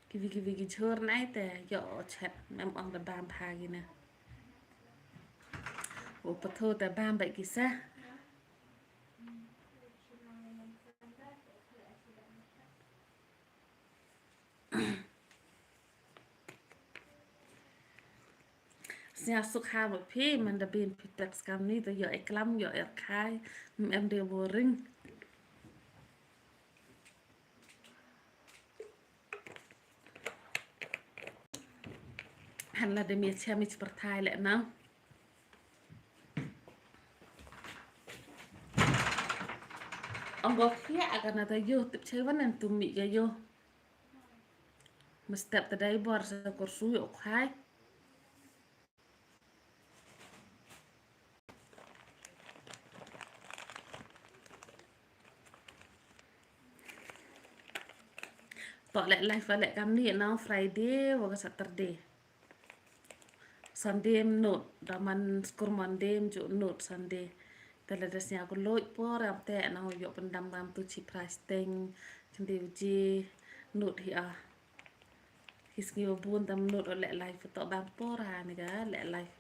Ki wi ki wi ki jhur nai te ïoh chat em ong da bam pha ki na. U pathu te bam ba ki sa. Sñiaw suk ha ba phi man da bin phi text kam ni da ïoh e klam ïoh e khai. Em de boring. Han la de mi cha mi chi pyrthai le nang. Ong go khia aga na ta yo tip chai wan en tu mi ga yo. Mestep ta dai bor sa kursu yo khai. Toh leh live leh kam ni nang Friday wa ka Saturday. Sunday em nud, da man skur Monday em ju nud Sunday. Te lada sñiaw ko loj por am te nang ïoh pyndam kam tu chi price teng, chynde uji nud hi a. Hi sngi wa bun tam nud o leh live toh bam por ha ni ka leh live.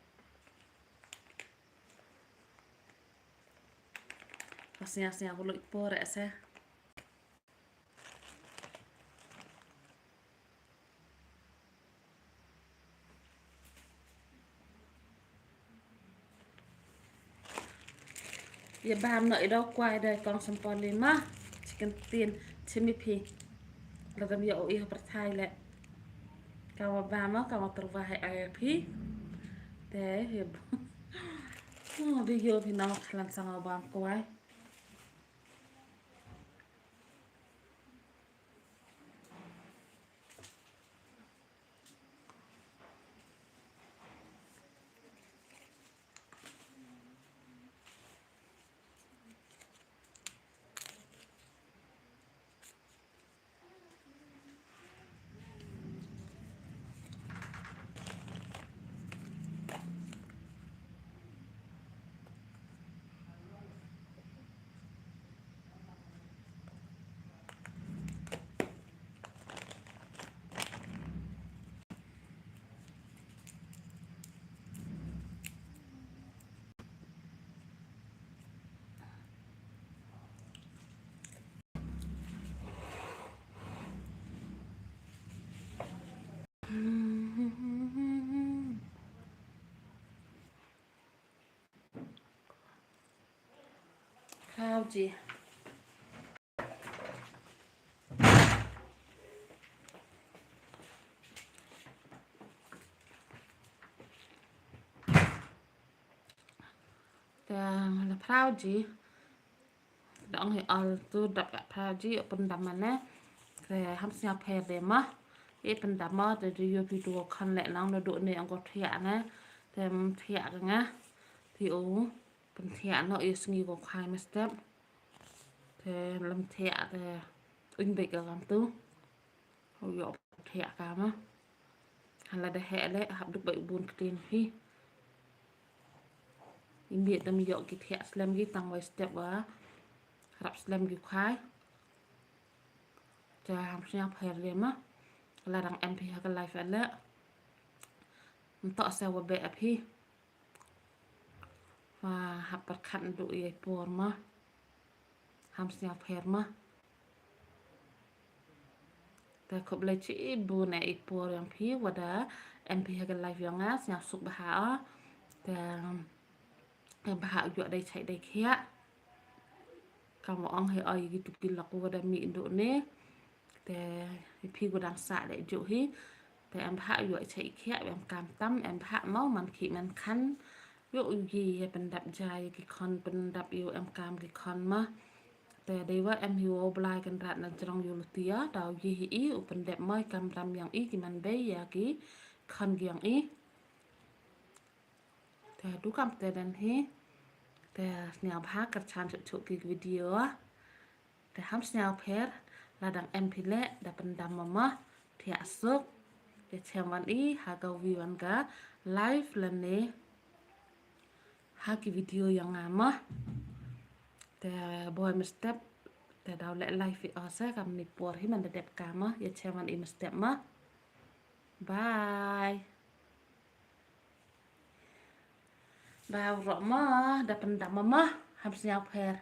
Wa sñiaw sñiaw ko loj por e se. Ïa bam noh i dau kwai dau kong sempol lima. Chicken tin chimi phi. Lada ym ïoh u ïa pyrthai le. Ka wa bam ma ka wa tyrwa hai ai phi. Te ïa. Oh, video phi nang khlan sang wa bam kwai. Khraw ji. Te la phraw ji. Dang hi al tu dap yak phraw ji, o pyndam mane. Te ham sñiaw pher de ma. I pyndam ma, te di yo video khon leh nang no do ne ang ko thiah ne. Te thiah ka nga. Ti o pynthiah no i sngi ko khai ma step. Te lam thiah te uñ bek ka lam tu. Ho yo thiah ka ma. Hala da heh leh hap duk bek bun ktien hi. Imbiet tam yo ki thiah slem ki tang wai step wa. Rap slem ki khai. Te ham sñiaw pher de ma. La dang em phi ha ka live leh. Ntok se wa be ap hi. Wa hap pyrkhat ndu i por ma. Ham sñiaw pher ma. Te khublei chi i bu ne i por yang phi wa da em phi ha ka live yang nga sñiaw suk bha o. Te em bha u yo dei chai dei khiah. Kam ong he oi ki tu ki lok wa da mi ndu ne. Te phi gu dang sah de ju hi. Te em bha u yo chai khiah em kam tam em bha mau man khi man khan. Yo u yi ya pyndap ja ya ki khon pyndap yo em kam ki khon ma. Te dei wa em hi wo blai kan rat na jrong yo lutia. Dau yi hi i u pyndap mai kam ram yang i ki man bei ya ki khon ki yang i. Te du kam te den hi. Te sñiaw bha kyrchan chuk chuk ki video. Te ham sñiaw pher, la dang em phi leh, da pyndam ma ma, thiah suk. Te chem wan i, ha ka wi wan ka, live lane, ha ki video yang nga ma. Te boi ma step, te daw leh live i o se, kam ni por hi man da dep ka ma, ya chem wan i ma step ma. Bye. Ba u roh ma, da pyndam ma ma, ham sñiaw pher.